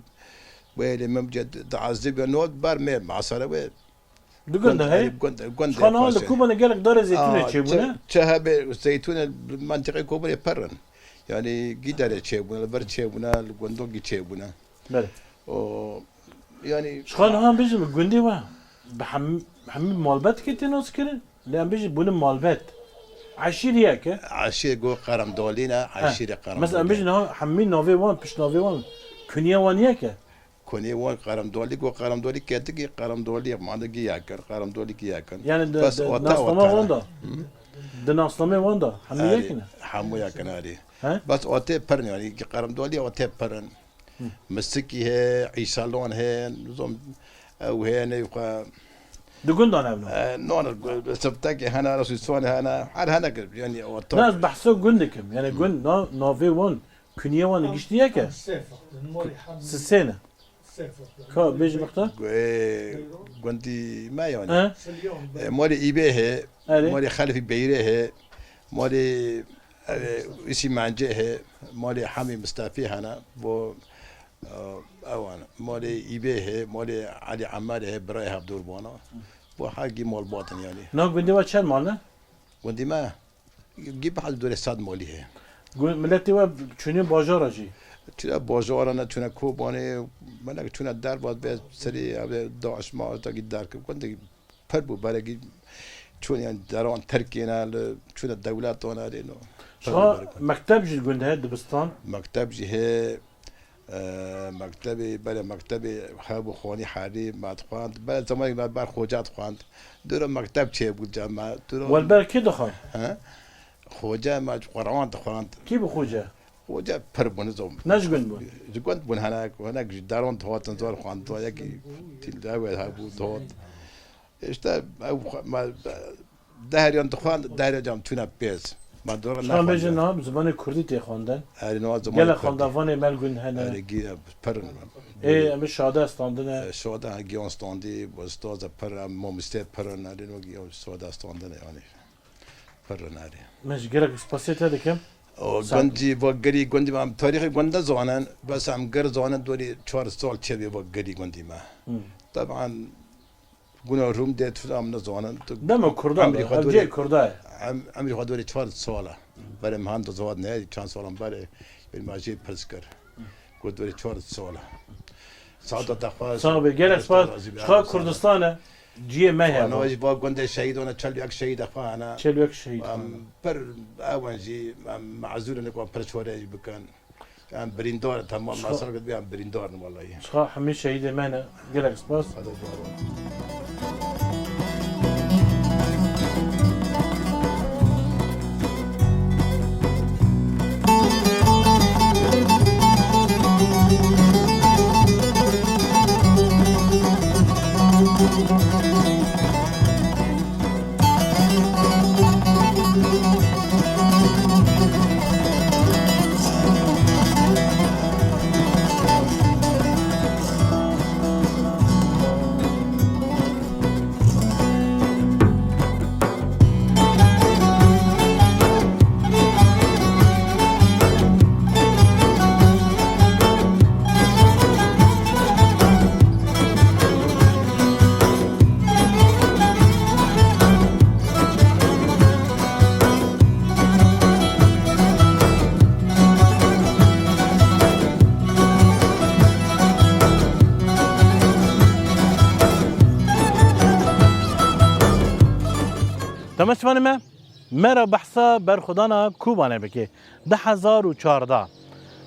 wêlê Memicê diezibê, not ber mê masere wê. Di gund de heye? Gund, gund, gund. Xwe niha li Kobanê gelek darê zeytûnê çêbûne? Çi hebe zeytûnê li mentiqê Kobanê pir in. Yanî gî derê çêbûne, li vir çêbûne, li gundokî çêbûne. Belê. O, yanî Ji xwe niha bêjim, gundê we bi hem-, hemî malbetkê tê naskirin? Lê em bêjin bûne malbet. Eşîrî yek e? Eşîrê go Qeremdalî ne, He. Eşîrê Qeremdalî. Mesela em bêjin niha hemî navê wan, piştnavê wan, kuniya wan yek e? Konê wan Qeremdalî, go Qeremdalî ketikî Qeremdalî, mandegî yekin, Qeremdalî ki yekin. Yani di, Bes di ote nasname ote wan ne. da? Hı? Di nasnamê wan da? Hemû Erê, yek ne? Hemû yekin erê. He? Bes ote pir ne, yani ki Qeremdalî ote pir in. Hı. Misikî he, Îsalon he, nizam ew he ne xwe. Di gundan ev ne? E, non, Siftekê hene, Resûlsonê hene, her hene ki, yani ote. Ne, ez behsa gund dikim. Yani gund na-, navê wan, kuniye wan giştî yek e? Sisê ne. Ka bêjî bixta? Gu-, e, gundî me yani. He? E, malê Îbê he, Erê. Malê Xelfî Beyrê he, malê, e, Îsî Mencê he, malê Hemî Mistefî hene. Bo, e, ewan. Malê Îbê he, malê Elî Emer he, birayê Hevdûrbana. Bo hegî malbat in yani. Na gundê we çend mal ne? Gundî me? Gî bi hal dorê sed malî heye. Gu-, miletê we çûne bajara jî? Çûne bajara ne, çûne Kobanê, minek çûne dervat be serî, ev ê DAIŞ MAIŞ da gî derkir. Gundê pir bû, beregî çûn yani deran terkê ne, li çûne dewletan erê no. Pir bû Şa berê gund. Mekteb jî gund heye, dibistan? Mekteb jî heye. E, mektebê, belê mektebê hebû, xwanî herî me dixwend. Belê zemanê me ber xoca dixwend. Dûra mekteb çêbû cem me. Dûra Welber kî dixwend? He? Xoca me Quran dixwend. Kî bû xoca? Xoca pir bû, nizam. Ne ji gund bûn? Ji gund bûn, hinek, hinek ji deran dihatin zor xwend. Yekî tîl ew hebû, dihat. Îşte ew xwe-, me, deheriyan dixwend, deheriyan cam tune pêz. Me dora Şan nexwend. Bêjin niha bi zimanê kurdî tê xwendin. Erê, niha zimanê Gelek kurdî. Xwendavanê me li gund hene. Erê, gî-, pir in. Ê, em ê şade standine. E, şade, ha, giyan standî, ustaz e pir, em mamostê pir in, erê, no giyan şade standine yani. Pir in, erê. Me ji gelek spasiyê te dikim. O, Sağ ol. Gundî, va girî gundî me, em tarîxê gund ne zanin, bes em gir zanin, dorî çar sal çêbê va girî gundî me. Hı. Teban, Guna Rûm dê tu em nizanin. Tu Dema Kurda emrî be, xwe ev dorê, cihê Kurda ye. Em-, emrî xwe dorê çar sal e. Berê min handa zad ne, çend salan berê, berê me jê pirs kir. Got dorê çar sal e. Saeta te xwe Sağ be, gelek spas. Ji xwe Kurdistan e, cihê me heye. Ana jî va gundê şehîdan e, çel yek şehîd e xwe hene. Çel yek şehîd Em xwe hene. Pir ewan jî, em mezûr in, ku pir çare jî bikin. Em birîndar, temam Spa- mesaj kir, em birîndar in, welayi. Spa hemî şehîdê me ne. Gelek spas. Hadi, sağ ol. Temaşevanê me, me re behsa berxwedana Kobanê bike. Du hezar û çardeh.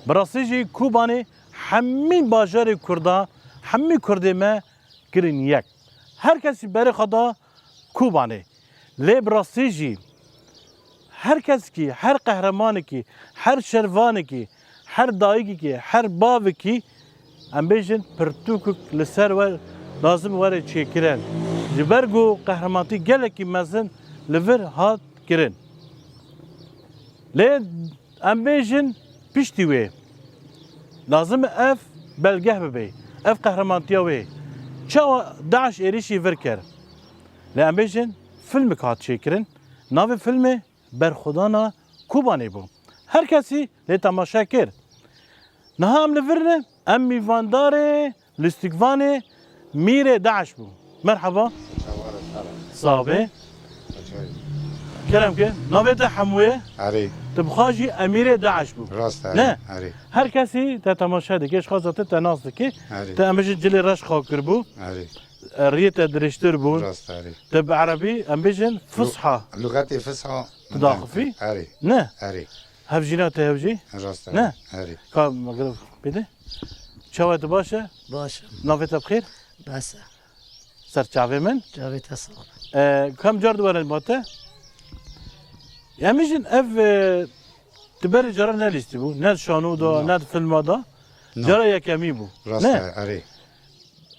Bi rastî jî Kobanê hemî bajarê Kurda, hemî Kurdê me kirin yek. Her kesî berê xwe da Kobanê. Lê bi rastî jî her kesekî, her qehremanekî, her şervanekî, her dayikekî, her bavekî, em bêjin, pirtûkek li ser we lazim were çêkirin. Ji ber ku qehremanîtî gelekî mezin li vir hat kirin. Lê em bêjin piştî wê lazim e ev belgeh bibe, ev qehremantiya wê. Çawa DAIŞ êrîşî vir kir? Lê em bêjin filmek hat çêkirin. Navê filmê Berxwedana Kobanê bû. Her kesî lê temaşe kir. Niha em li vir ne, em mîvandarê lîstikvanê mîrê DAIŞ bû. Merhaba. Tabe. Kerem ke, navê te Hemû ye? Erê. Tu bi xwe jî emîrê DAIŞ bû. Rast e, Ne? Erê. Her kesî te temaşe dike, ji xwe zêde te nas dike. Erê. Te em bêjin cilê reş xwe kiribû. Erê. E, riyê te dirêjtir bû. Rast e, erê. Te bi erebî, em bêjin, Lu-, fusha. Luxetê fusha. Tu daxifî? Erê. Ne? Erê. Hevjîna te hev jî? Rast e, Ne? Erê. Ka me girê pê de. Çawa tu baş e? Baş e. Navê te bi xêr? Bes e. Ser çavê min. Çavê te sax be. E, kam car diwerin ba te? Em bêjin ev, e, tu berê cara nelîstî bû. Ne di şano da, Na. ne di filma da. Na. Cara yekemî bû. Rast Ne? e, erê.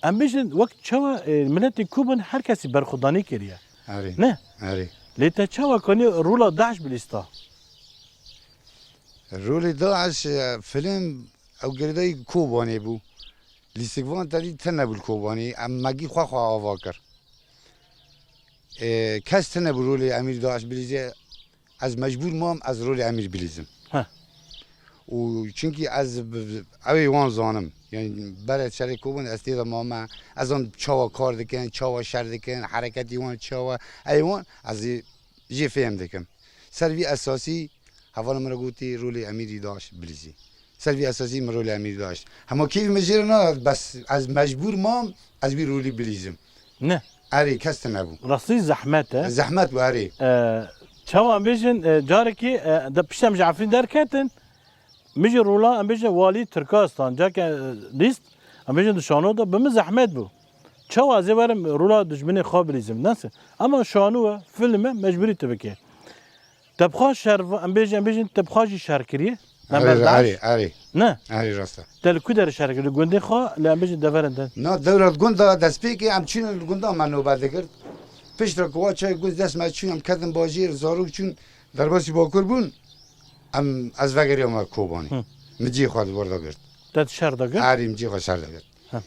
Em bêjin wek çawa, e, miletê Kobanê her kesî berxwedanî kiriye. Erê. Ne? Erê. Lê te çawa kanî rola DAIŞ bilîsta? Rolê DAIŞ, e, film ew girêdayî Kobanê bû. Lîstikvan te dî tune bû li Kobanê. Em megî xwe xwe ava kir. E, kes tune bû rolê emîr DAIŞ bilîze. Ez mecbûr mam, ez rolê emîr bilîzim. Heh. Û çunkî ez bi, bi, ew ê wan zanim. Yani berê şerê Kobanê ez tê de mame. Ez zan çawa kar dikin, çawa şer dikin, hereketî wan çawa. Ey wan ez ê jê fêm dikim. Ser vî esasî hevala min re gotî rolê emîrî DAIŞ bilîzî. Ser vî esasî min rolê emîrî DAIŞ. Hema kêfî min jê re nayat, bes ez mecbûr mam, ez wî rolî bilîzim. Ne. Erê, kes tune bû. Rastî zehmet e. Zehmet bû, erê. E, çawa em bêjin, e, carekî, e, de pişt em ji Efrîn derketin, min jî rola, em bêjin, walî Tirkastan, cake, e, lîst, em bêjin di şano de, bi min zehmet bû. Çawa ez ê werim rola dijminê xwe bilîzim, nasıl? Ama şano e, film e, mecbûrî tu bike. Te bi xwe şer, em bêjin, em bêjin, te bi xwe jî şer kiriye. Erê, Dember daş. erê, erê. Ne? Erê, rast e. Te li ku derê şer kiriye? Li gundê xwe, li em bêjin deverên din. Na, dewra gunda destpêkê em çûn li gunda me nobe digirt. Piştre ku wa çay gund dest me çûn, em ketin bajêr, zarok çûn, derbasî Bakur bûn. Em, ez vegeriyam me Kobanê. Hı. Min cihê xwe li wir de girt. Te şer de girt? Erê, min cihê xwe şer de girt. Heh.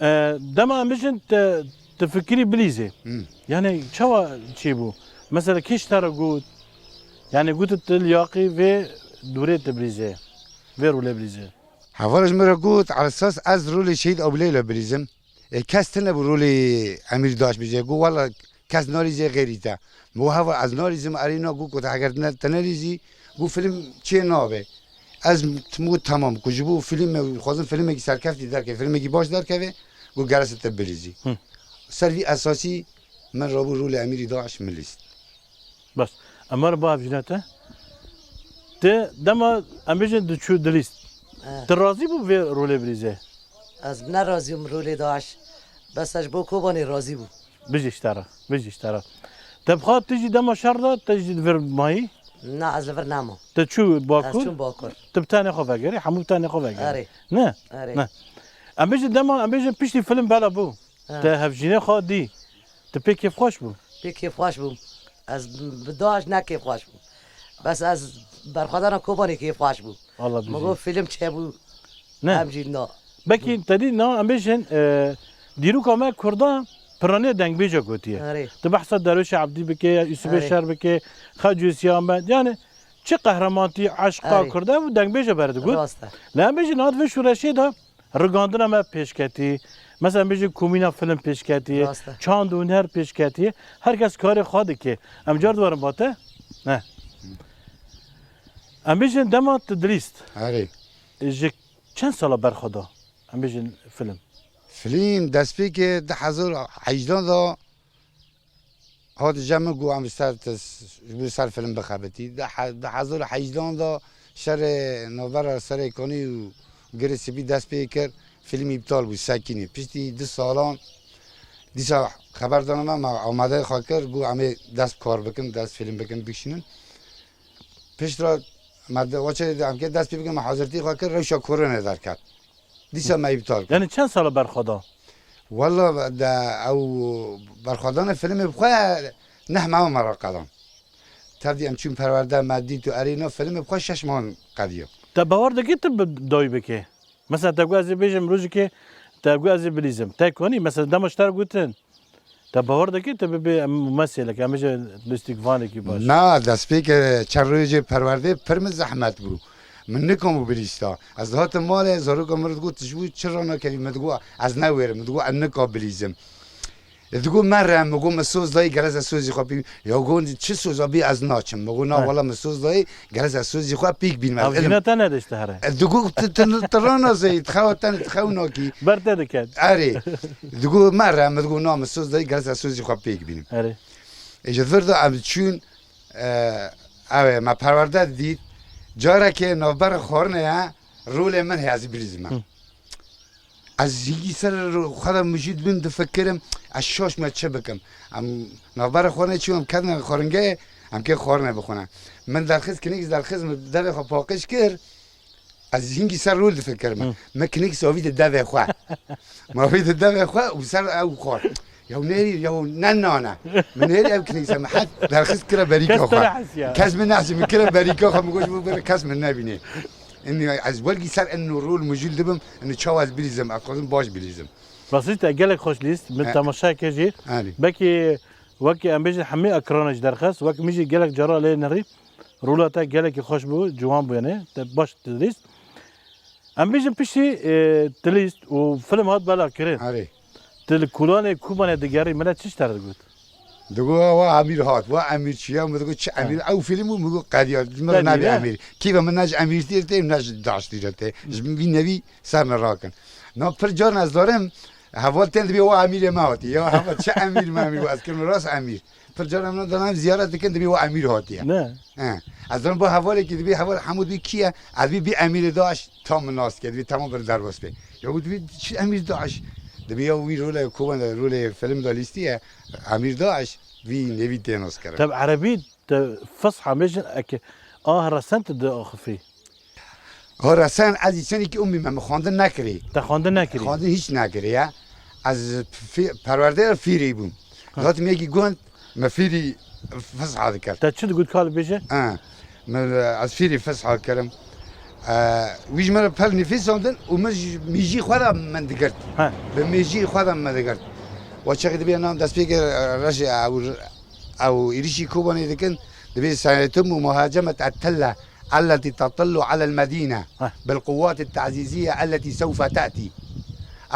E, dema em bijin te, te fikirî bilîzê. Hmm. Yani çawa çêbû? Mesela kê ji te re got? Yani gotin tu liyaqî vê dûrê te bilîzê. Vê rolê bilîzê. Heval ji min re got, esas ez rolê Şehîd Abûleyla bilîzim. E, kes tune bû rolê Emîr Daş bilîze. Got, wela kes nalîzê xêrî te. Min got, heval ez nalîzim, erê na got, got, eger ne, te nelîzî, got, film çê nabe. Ez tim got, temam, ku ji bo filme, xwazim filmekî serkeftî derkeve, filmekî baş derkeve, got, gerese te bilîzî. Hı. Ser vî esasî min rabû rolê Emîrî Daş min lîst. Bas, em were ba evjîna te. Te dema em bêjin diçû dilîst. Eh. Te razî bû vê rolê bilîze? Ez ne razî bûm rolê Daş. Bes ez ji bo Kobanê razî bûm. Bijî ji te re, bijî ji te re. Te bi xwe tu jî dema şer de, te jî li vir mayî? Na, ez li vir nemam. Te çû Bakur? Ez çûm Bakur. Tu bi tenê xwe vegerî, hemû bi tenê xwe vegerî. Erê. Ne? Erê. Ne. Em bêjin dema, em bêjin piştî film bela bû. Ha. Te hevjînê xwe dî. Tu pê kêfxweş bû? Pê kêfxweş bûm. Ez bi Daş ne kêfxweş bûm. Bes ez berxwedana Kobanê kêfxweş bûm. Allah bijî. Min got film çêbû. Ne. Em jî na. Belkî te dî na, em bêjin, e, dîroka me Kurda piranê dengbêja gotiye. Erê. Tu behsa Derwêşê Ebdî bike, ya Yusufê Erê. Şer bike, Xecû Siyamed. Yani çi qehremantiye, eşqa Erê. Kurda ev dengbêja bere digot. Rast e. Lê em bêjin hat vê şûreşê de Rigandina me pêşketî. Mesela em bêjin komîna film pêşketî, Rast e. Çand û huner pêşketî. Her kes karê xwe dike. Em car diwerin ba te. Ne. Em bêjin dema tu dilîst. Erê. Ji çend sala berxwe da? Em bêjin film. Film destpêkê du hezar û hejdan da Hat cem min got, em ser, ji bo ser film bixebitî. Di he-, di hezar û hejdan de şerê navbera Serê Kanî û Girê Spî dest pê kir. Film îptal bû, sekînî. Piştî du salan dîsa xeber dana me, me amadeyê xwe kir, got, em ê dest kar bikin, dest film bikin, bikişînin. Pişt re me de, waçê de em kê dest pê bikin, me hazirtî xwe kir, rewşa koronê derket. Dîsa me îptal kir. Yani çend sala berxwe da? Walla de ew berxwedana filmê bi xwe neh meha me re qedan. Tevdî em çûn perwerde me dît û erê na filmê bi xwe şeş mehan qediya. Te bawer dikî tu bi dawî bikê? Mesela te got ez ê bêjim rojekê, te got ez ê bilîzim. Te konî mesela dema ji te re gotin. Te bawer dikî tu bibê em mumesêlek, em bêje lîstikvanekî baş? Na, destpêkê çend rojê perwerdê pir min zehmet bû. Min nikamû bilîsta. Ez dihatim malê, zaroka min re digot, tu ji bo çi ranakevî? Min digot, ez newêrim. Min digot, ez nika bilîzim. Digo mere, mi got mi soz dayî, gerek ez sozî xwe pîk. Ya got çi soza bî ez naçim. Mi got na He. wela mi soz dayî, gerek ez sozî xwe pîk bînim. Ez Ev ilim. jîna te nedişte here. E, digo ti, ti, ti rana zeyî, ti xewa ten, ti xew nakî. Ber te diket. Erê. Digo mere, mi digo na mi soz dayî, gerek ez sozî xwe pîk bînim. Erê. E, ji vir de em çûn, e, ew ê, me perwerde dît. Carekê navbera xwarinê ye, rolê min heye ez bilîzim. Hı. Ez hingî ser xwe de mijûl dibim, difikirim, ez şaş me çi bikim. Em navbera xwarinê çûn, em ketine xwaringehê, em kê xwarinê bixwine. Min derxist, kinêk derxist, min devê xwe paqij kir. Ez hingî ser rol difikirim. Hı. Min kinêk avî di devê xwe. Min avî di devê xwe û ser ew xwar. Ya nêrî, ya ne nane. Min nêrî ew kinêk ser, min het derxist kire berîka Kes te xwe. nehesiya. Kes min nehsî, min kire berîka xwe, min got, "Bu bir kes min nebîne." Înî ez welgî ser eno rol mijûl dibim, eno çawa ez bilîzim, ez xwazim baş bilîzim. Rastî te gelek xweş lîst, min He. temaşe kir jî. Erê. Belkî wekî em bêjin hemî ekrana jî derxist, wek min jî gelek cara lê nerî. Rola te gelekî xweş bû, ciwan bû yanî, te baş dilîst. Em bêjin piştî, e, dilîst û film hat bela kirin. Erê. Ti li kolanê Kobanê digerî, millet çi ji te re digot? Digo, "Wa Emîr hat, wa Emîr çi ya?" Min digo, "Çi He. Emîr?" Ew film bû, min got, "Qediya, min Qediya. nabî Emîr. Kî ve min ne ji Emîrtî re tê, ne ji Daştî re tê. Ji min vî nevî ser min rakin." Na pir caran ez darim, heval tên dibê, "Wa Emîrê me hatî." Ya heval çi Emîr me Emîr, ez kirim rast Emîr. Pir caran min danim ziyaret dikin, dibê, "Wa Emîr hatiye." Ne. He. Ez dizanim bo hevalekî dibê, heval hemû dibê kî ye? Ez dibê bî Emîrê DAIŞ, tam min nas kir, dibê tamam bir derbas bê. Ya û dibê çi Emîr DAIŞ? Dibê ya wî rolê Koban de, rolê film de lîstiye, Emîr DAIŞ, vî nevî tê nas kirin. Tab erebî te fisha bêjin eke a resen tu diaxifî. Ha resen ez îsenekî umî me, min xwendin nekirî. Te xwendin nekirî? Xwendin hîç nekirî ya. Ez fî-, perwerdeya fîrî bûm. Ha. Zatim yekî gund me fîrî fisha dikir. Te çi digot kal bêje? Ha. Min, ez fîrî fisha kirim. E, wî ji min re pir nifîsandin û min ji mîjî xwe de min digirt. Ha. Bi mîjî xwe de min digirt. Wa çaxê dibê nan destpêkê reşê ew, ew êrişî Kobanê dikin, dibê سيتم محاجمة التلة التي تطل على المدينة ها. بالقوات التعزيزية التي سوف تأتي.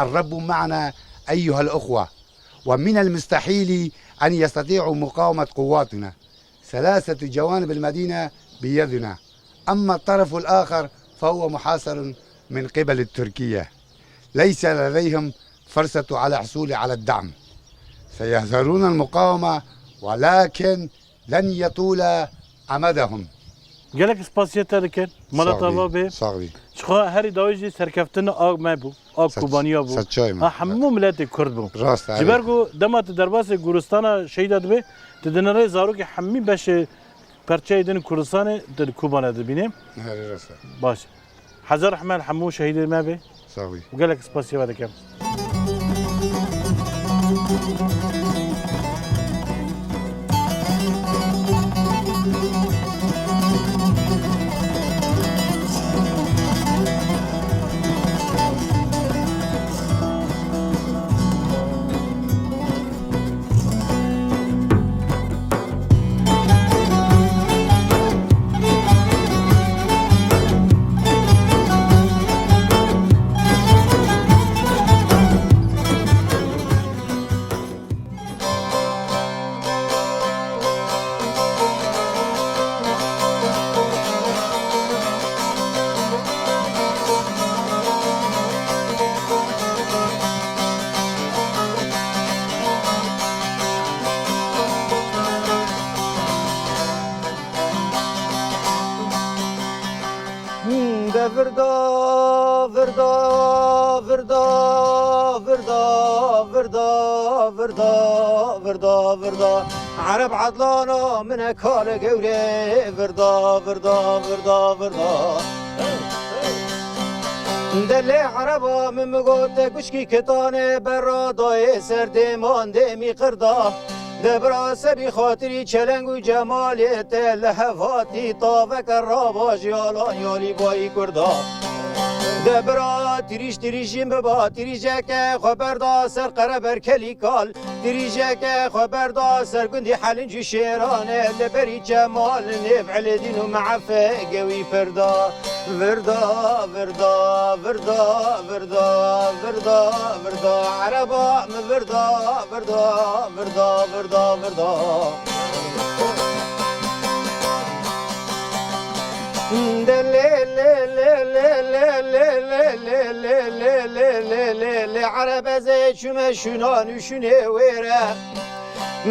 الرب معنا أيها الأخوة، ومن المستحيل أن يستطيعوا مقاومة قواتنا. ثلاثة جوانب المدينة بيدنا، أما الطرف الآخر فهو محاصر من قبل التركية. ليس لديهم فرصة على حصول على الدعم. سيظهرون المقاومة، ولكن لن يطول أمدهم. Gelek spasiya te dikin. Mala te ava bê. Sax bî. Çiqa herî dawî jî serkeftin a me bû. A Kobaniya bû. Seçay me. Ha, hemû miletê Kurd bû. Rast, Ji ber ku dema tu derbasê goristana şehîda dibê, tu dinirê zarokê hemî beşê perçeyê din Kurdistanê tu li Kobane dibînê. Herî rast e. Baş. Hezar rehme li hemû şehîdê me be. Sax bî. Û gelek spasiya we dikim. De virda, virda, virda, virda, virda, virda, virda, virda. Ereb Edlana min e kale gewre, virda, virda, virda, virda. Delê Ereba min mi gote guşkî kitane berra dayê ser dêman dêmî qirda. De bira sebî xatirî çeleng û cemalê te li hevatî taveke ravajî alan yalî bayî kurda. De bira tirîj tirîjîn biba, tirîjeke xwe berda ser qereber kelî kal. Tirîjeke xwe berda ser gundî Helinc û Şêran e, li berî Cemal nêv Elêdîn û Meefe gewî pirda. Virda, virda, virda, virda, virda, virda, ereba min virda, virda, virda, virda, virda. De lê, lê, lê, erebe ez ê çûme şûnan û şûnê wêre.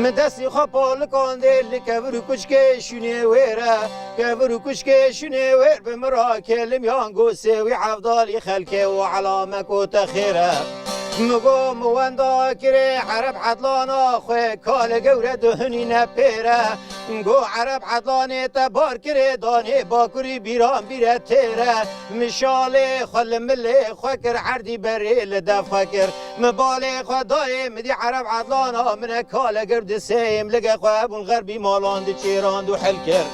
Min destî xwe palikandê li kevir û kuçkê şûnê wêre. Kevir û kuçkê şûnê wêr bi min ra kelim yan go sêwî evdalî xelkê û elame ko te xêre. Min go min wenda kirê Ereb Edlana xwe kale gewre duhinîne pêre. Go Ereb Edlanê te bar kirê danê bakurî bîran bîre têre. Min şalê xwe li milê xwe kir, erdî berê li dev xwe kir. Min balê xwe dayê min dî Ereb Edlana min e kale gir di sêm lige xwe hebûn xerbî malan di çêrand û hil kir.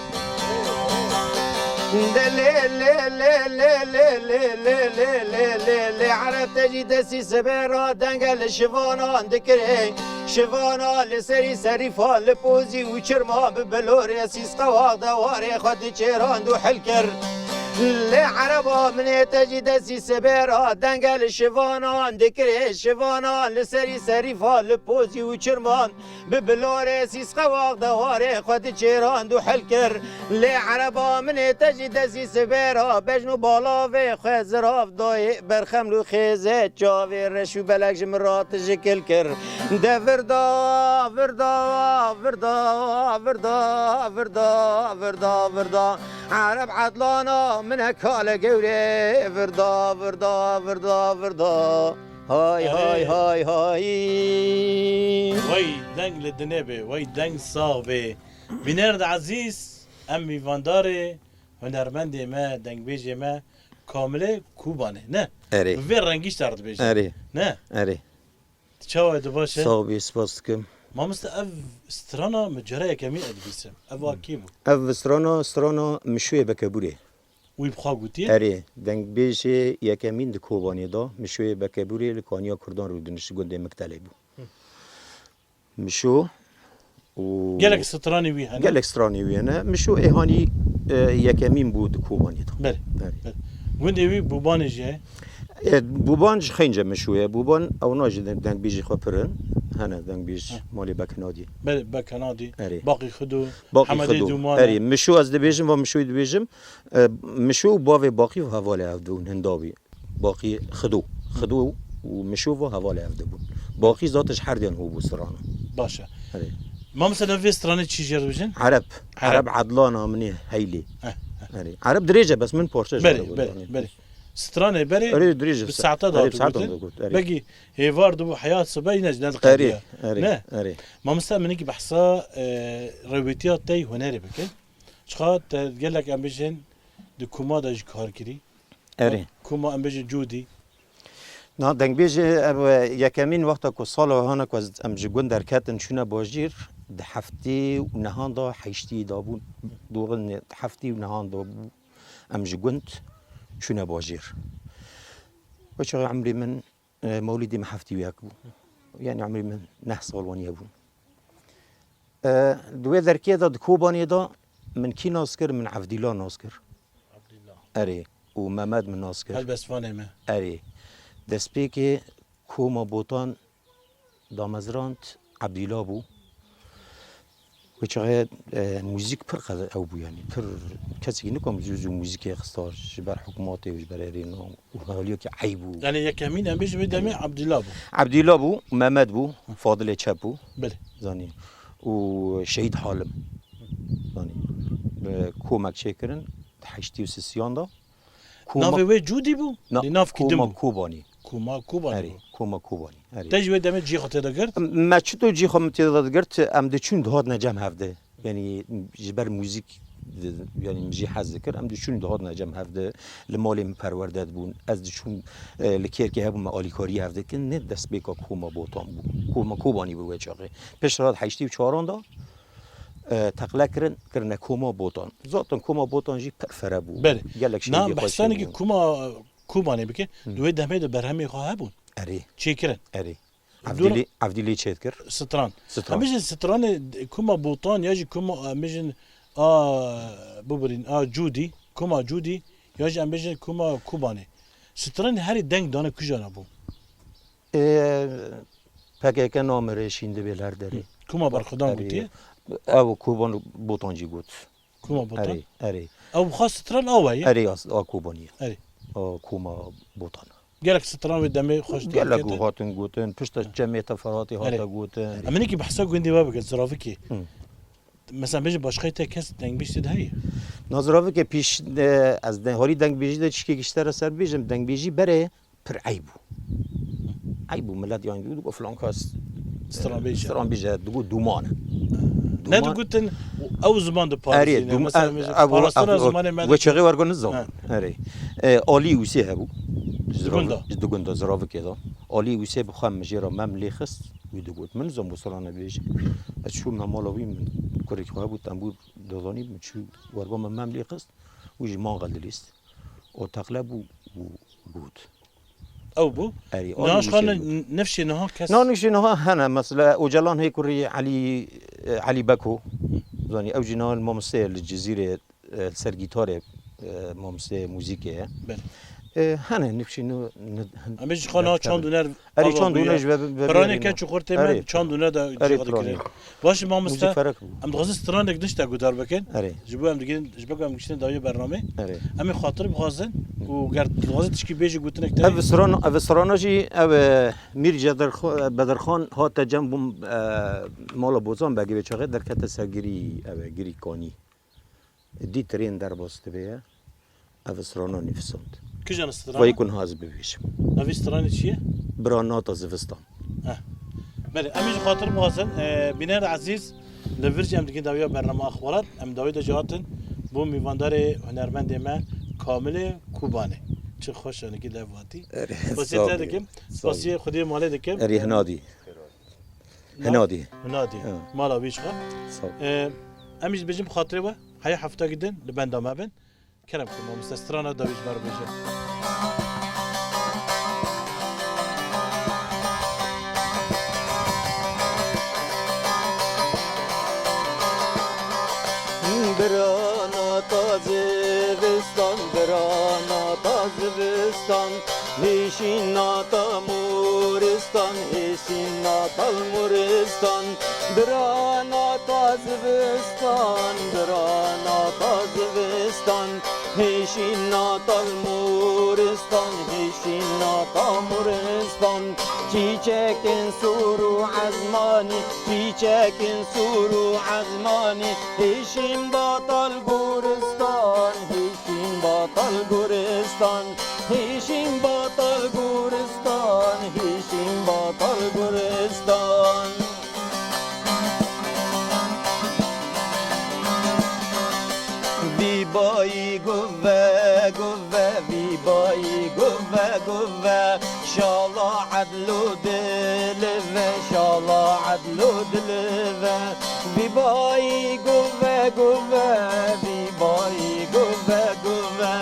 De lê, lê, lê, Ereb te jî destî sibê ra denge li şivanan dikirê. Şivana li serî serîfa li pozî û çirma bi bilorê sîsqewa de warê xwe diçêrand û hil kir. Lê ereba min ê te jî destî sibê ra denge li şivanan dikirê. Şivana li serî serîfa li pozî û çirman bi bilorê sîsqewa de warê xwe diçêrand û hil kir. Lê ereba min ê te jî destî sibê ra bejn û balavê xwe zirav dayê berxeml û xêze çavê reş û belek ji min ra tijikil kir. De virda, virda, virda, virda, virda, virda, virda. Ereb Edlana min e kale gewrê. Virda, virda, virda, virda. Hay, hay, Erê. Hay, hay. Wey deng li dinê bê, wey deng sax bê. Bîner de ezîz, em mîvandarê hunermendê me, dengbêjê me Kamilê Kobanê, ne? Erê. Bi vê rengî ji te re dibêjin. Erê. Ne? Erê. Tu çawa, tu baş e? Sağ ol, spas dikim. Mamoste, ev strana min cara yekemîn ez dibîsim. Ev a kî bû? Ev strana, strana Mişoyê Bekebûrê. Wî bi xwe gotiye? Erê, dengbêjê yekemîn di Kobanê de, Mişoyê Bekebûrê li Kaniya Kurdan rûdinişt, gundê Miktelê bû. Hı. Mişo û Gelek stranê wî hene? Gelek stranê wî hene. Mişo ê hanî, e, yekemîn bû di Kobanê de. Belê, Evet. belê. Gundê wî Bûbanê jî heye? E, Bûban ji Xeynce Mişo ye. Bûban ew na jî deng-, dengbêjî xwe pir in. Hene dengbêj Heh. malê Bekinadî. Belê, Bekinadî. Erê. Baqî Xido, Baqî Hemedê Xido. Dûman e. Erê, Mişo ez dibêjim, va Mişoyî dibêjim. E, Mişo û bavê Baqî hevalê hev dibûn, hinda bî. Baqî Xido. Xido û Mişo va hevalê hev dibûn. Baqî zaten ji her diyan hû bû strana. Baş e. Erê. Mamoste, navê vê stranê çi jê re dibêjin? Ereb. Ereb. Ereb Edlana min ê Heylê. Eh, eh. Erê. Ereb dirêj e, bes min parçe ji Belê, ereb belê, Edlanê. belê. Stranê berê Erê dirêj e. bi saeta Erê, da bi saeta digotin. da digot, erê. Belkî hêvar dibû heya sibe yine ji ne Erê, diqediya. erê, Ne? erê. Mamoste, min êkî behsa, e, rewêtiya te yê hunerê bikin. Çiqa te gelek em bêjin di koma de jî kar kirî. Erê. Koma em bêjin cûdî. Na dengbêjê ev, e, yekemîn wexta ku sala hana ku ez, em ji gund derketin çûne bajêr, di heftê û nehan de heştî dabûn, doğru ne, heftê û nehan dabû em ji gund çûne bajêr. Wê çaxê emrê min, e, mewlîdê min heftê û yek bû. Yani emrê min neh sal waniye bûn. E, di wê derkê de, di Kobanê de min kî nas kir? Min Evdîla nas kir. Evdîla. Erê. Û Memed min nas kir. Helbestvanê me. Erê. Destpêkê koma Botan damezrand Evdîla bû. Wê çaxê, e, muzîk pir qede ew bû, yani pir kesekî nikom zû zû muzîkê xista ji ber hikûmetê û ji ber erê na û haliya ki eyb bû. Yani yekemîn em bêjin wê demê Evdîla bû. Evdîla bû, Memed bû, Fadilê Çep bû. Belê. Zanî. Û Şehîd Halim. Zanî. Bi komek çêkirin, di heştê û sisiyan de. Koma Navê wê Cûdî bû? Na, Lê navkî din Koma bû. Kobanî. Koma Kobanî Erê, bû. Koma Kobanî. Erê. Te ji wê demê cî xwe tê de girt? Me çito cî xwe min tê de girt, em diçûn dihatin cem hevde. Yani ji ber muzîk, yani min jî hez dikir, em diçûn dihatin cem hevde, li malê min perwerde dibûn. Ez diçûm, e, li kêrkê hebûm, me alîkarî hev dikin, ne destpêka Koma Botan bû. Koma Kobanî bû wê çaxê. Piştre di heştê û çaran de, e, teqle kirin, kirine Koma Botan. Zaten Koma Botan jî pir fere bû. Belê. Gelek Na, şêdî xweş behsanekî bû. Koma Kobanê bike, Hı. di wê demê de berhemê xwe hebûn. Erê. Çêkirin. Erê. Dûr- Evdîlî, Evdîlî çêdikir. Stran. Stran. Em bêjin stranê kuma Botan ya jî kuma, em bêjin, a, bibirîn, a, Cûdî, kuma Cûdî, ya jî em bêjin kuma Kobanê. Stranê herî deng dane kujana bû? Ê, P K K namire şîn dibê li her derê. Hı. Kuma berxwedan Erê. gotiye? Ew Koban Botan jî got. Kuma Botan? Erê, erê. Ew bi xwe stran awe ye? Erê, as-, a Kobanî ye. Erê. A Kuma Botan. Gelek stran wê demê xweş Gelek dikete. û hatin gotin, pişta Hı. çemê te Feratê Erê. hate gotin. Em hinekî behsa gundê we bikin, Ziravikê. Hı. Mesela bêje başqey te kes dengbêj tê de heye? Na Ziravikê pîş, e, ez de, harî dengbêjî de çikê giştere ser bêjim, dengbêjî berê pir eyb bû. Eyb bû, millet yani digot, "Filan kes Stranbêj e." stranbêj e, digot dûman e. Ne Dûman- digotin, ew ziman de Erê, parastin, dûm-, mesela, ev, mesela, ev, parastina ev, zimanê me wê de çaxê wergo nizam. Ha. Erê. E, Alî Ûsê hebû. Ji Dugunda. Zirav-, ji Dugunda, Ziravikê de. Alî Ûsê bi xwe min jê re mem lê xist, wî digot. Min nizam bu stranê bêjî. Ez çûm me mala wî, min kurek xwe hebû, tembûr dizanî, min çû wergo min mem lê xist. Wî jî mangal dilîst. O teqle bû û got. Ew bû? Erê, Niha Alî ji xwe Ûsê ne-, got. nifşê niha kes Na nifşê niha hene, mesela Ocalan hê kurî Elî, e, Elî Beko. Zanî, ew jî niha mamosteyê li Cizîrê, e, li ser gîtarê, e, mamosteyê muzîkê ye. Belê. E, hene nifşê nu-, nu-, Em ê ji xwe niha çand û ner Erê, ava çand û bûye. ner ji ve, ve Piranê bûye keç û xurtê me Erê, çand û ner de Erê, cixwe piranê. dikirin. Baş e mamoste, Muzîk ferek bû. em dixwazin stranek din ji te guhdar bikin. Erê. Ji bo em digihîn, ji bo em giştin dawiya bernamê. Erê. Em ê xatir bixwazin û ger dixwazin tişkî bêjî gotinek te. Ev strana, ev strana jî ev, e, Mîr Jeder-, Bedirxan hate cem bûm, e, mala Bozan Begê vê çaxê derkete ser girî, ev, e, girî kanî. Dî tirên derbas dibe ye. Ev strana nivîsand. Kijan stran? Vay ku niha ez bibêjim. Navê stranê çi ye? Bira nata zivistan. Heh. Belê, em jî xatir bixwazin, e, bîner ezîz, li vir jî em digihîn dawiya bernama Axwalat, em dawî de jî hatin bo mîvandarê hunermendê me Kamilê Kubanê. Çi xweş e, nikî lev hatî. Erê, Spasiyê sağ te ol. dikim, Sağ ol. spasiyê xwediyê malê dikim. Erê, hinadî. Na? Hinadî. Hinadî. Ha. Mala wî ji xwe. Sağ ol. E, em jî dibêjin bi xatirê we, heya hefta gidin, li benda me bin. Kerem kir mamoste, strana dawî ji me re bêje. Birana ta zivistan, birana ta zivistan, hêşîn nata moristan, hêşîn nata moristan. Birana ta zivistan, birana ta zivistan, hêşîn nata moristan, hêşîn nata moristan. Çîçekên sor û ezmanî, çîçekên sor û ezmanî, hêşîn batal goristan, hêşîn batal goristan, hêşîn batal goristan, hêşîn batal goristan. Vî bayî guve, guve, vî bayî guve, guve. Şala edlo dilive, şala edlo dilive. Vî bayî guve, guve, vî bayî guve, guve.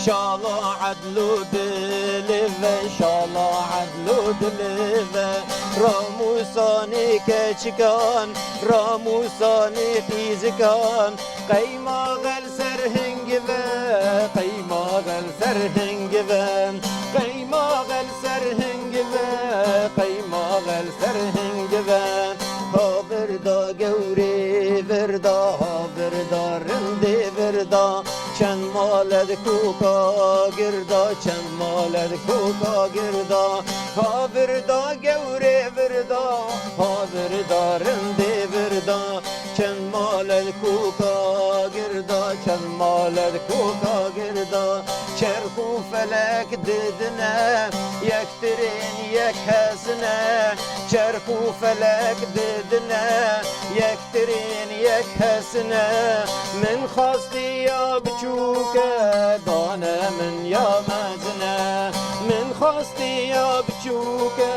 Şala edlo dilive, şala edlo dilive. Ramûsanê keçikan, ramûsanê qîzikan. Qeymaxel ser hingive, qeymaxel ser hingive, qeymaxel ser hingive, qeymaxel ser hingive. Ha virda gewrê virda, ha virda rindê virda, çend male di koka girda, çend male di koka girda. Ha virda gewrê virda, ha virda rindê virda, çend male di koka girda, çend male di koka girda. Çerx û felek didine, yektirên yek hesine. Çerx û felek didine, yektirên yek hesine. Min xwestiya biçûke, dane min ya mezine. Min xwestiya biçûke,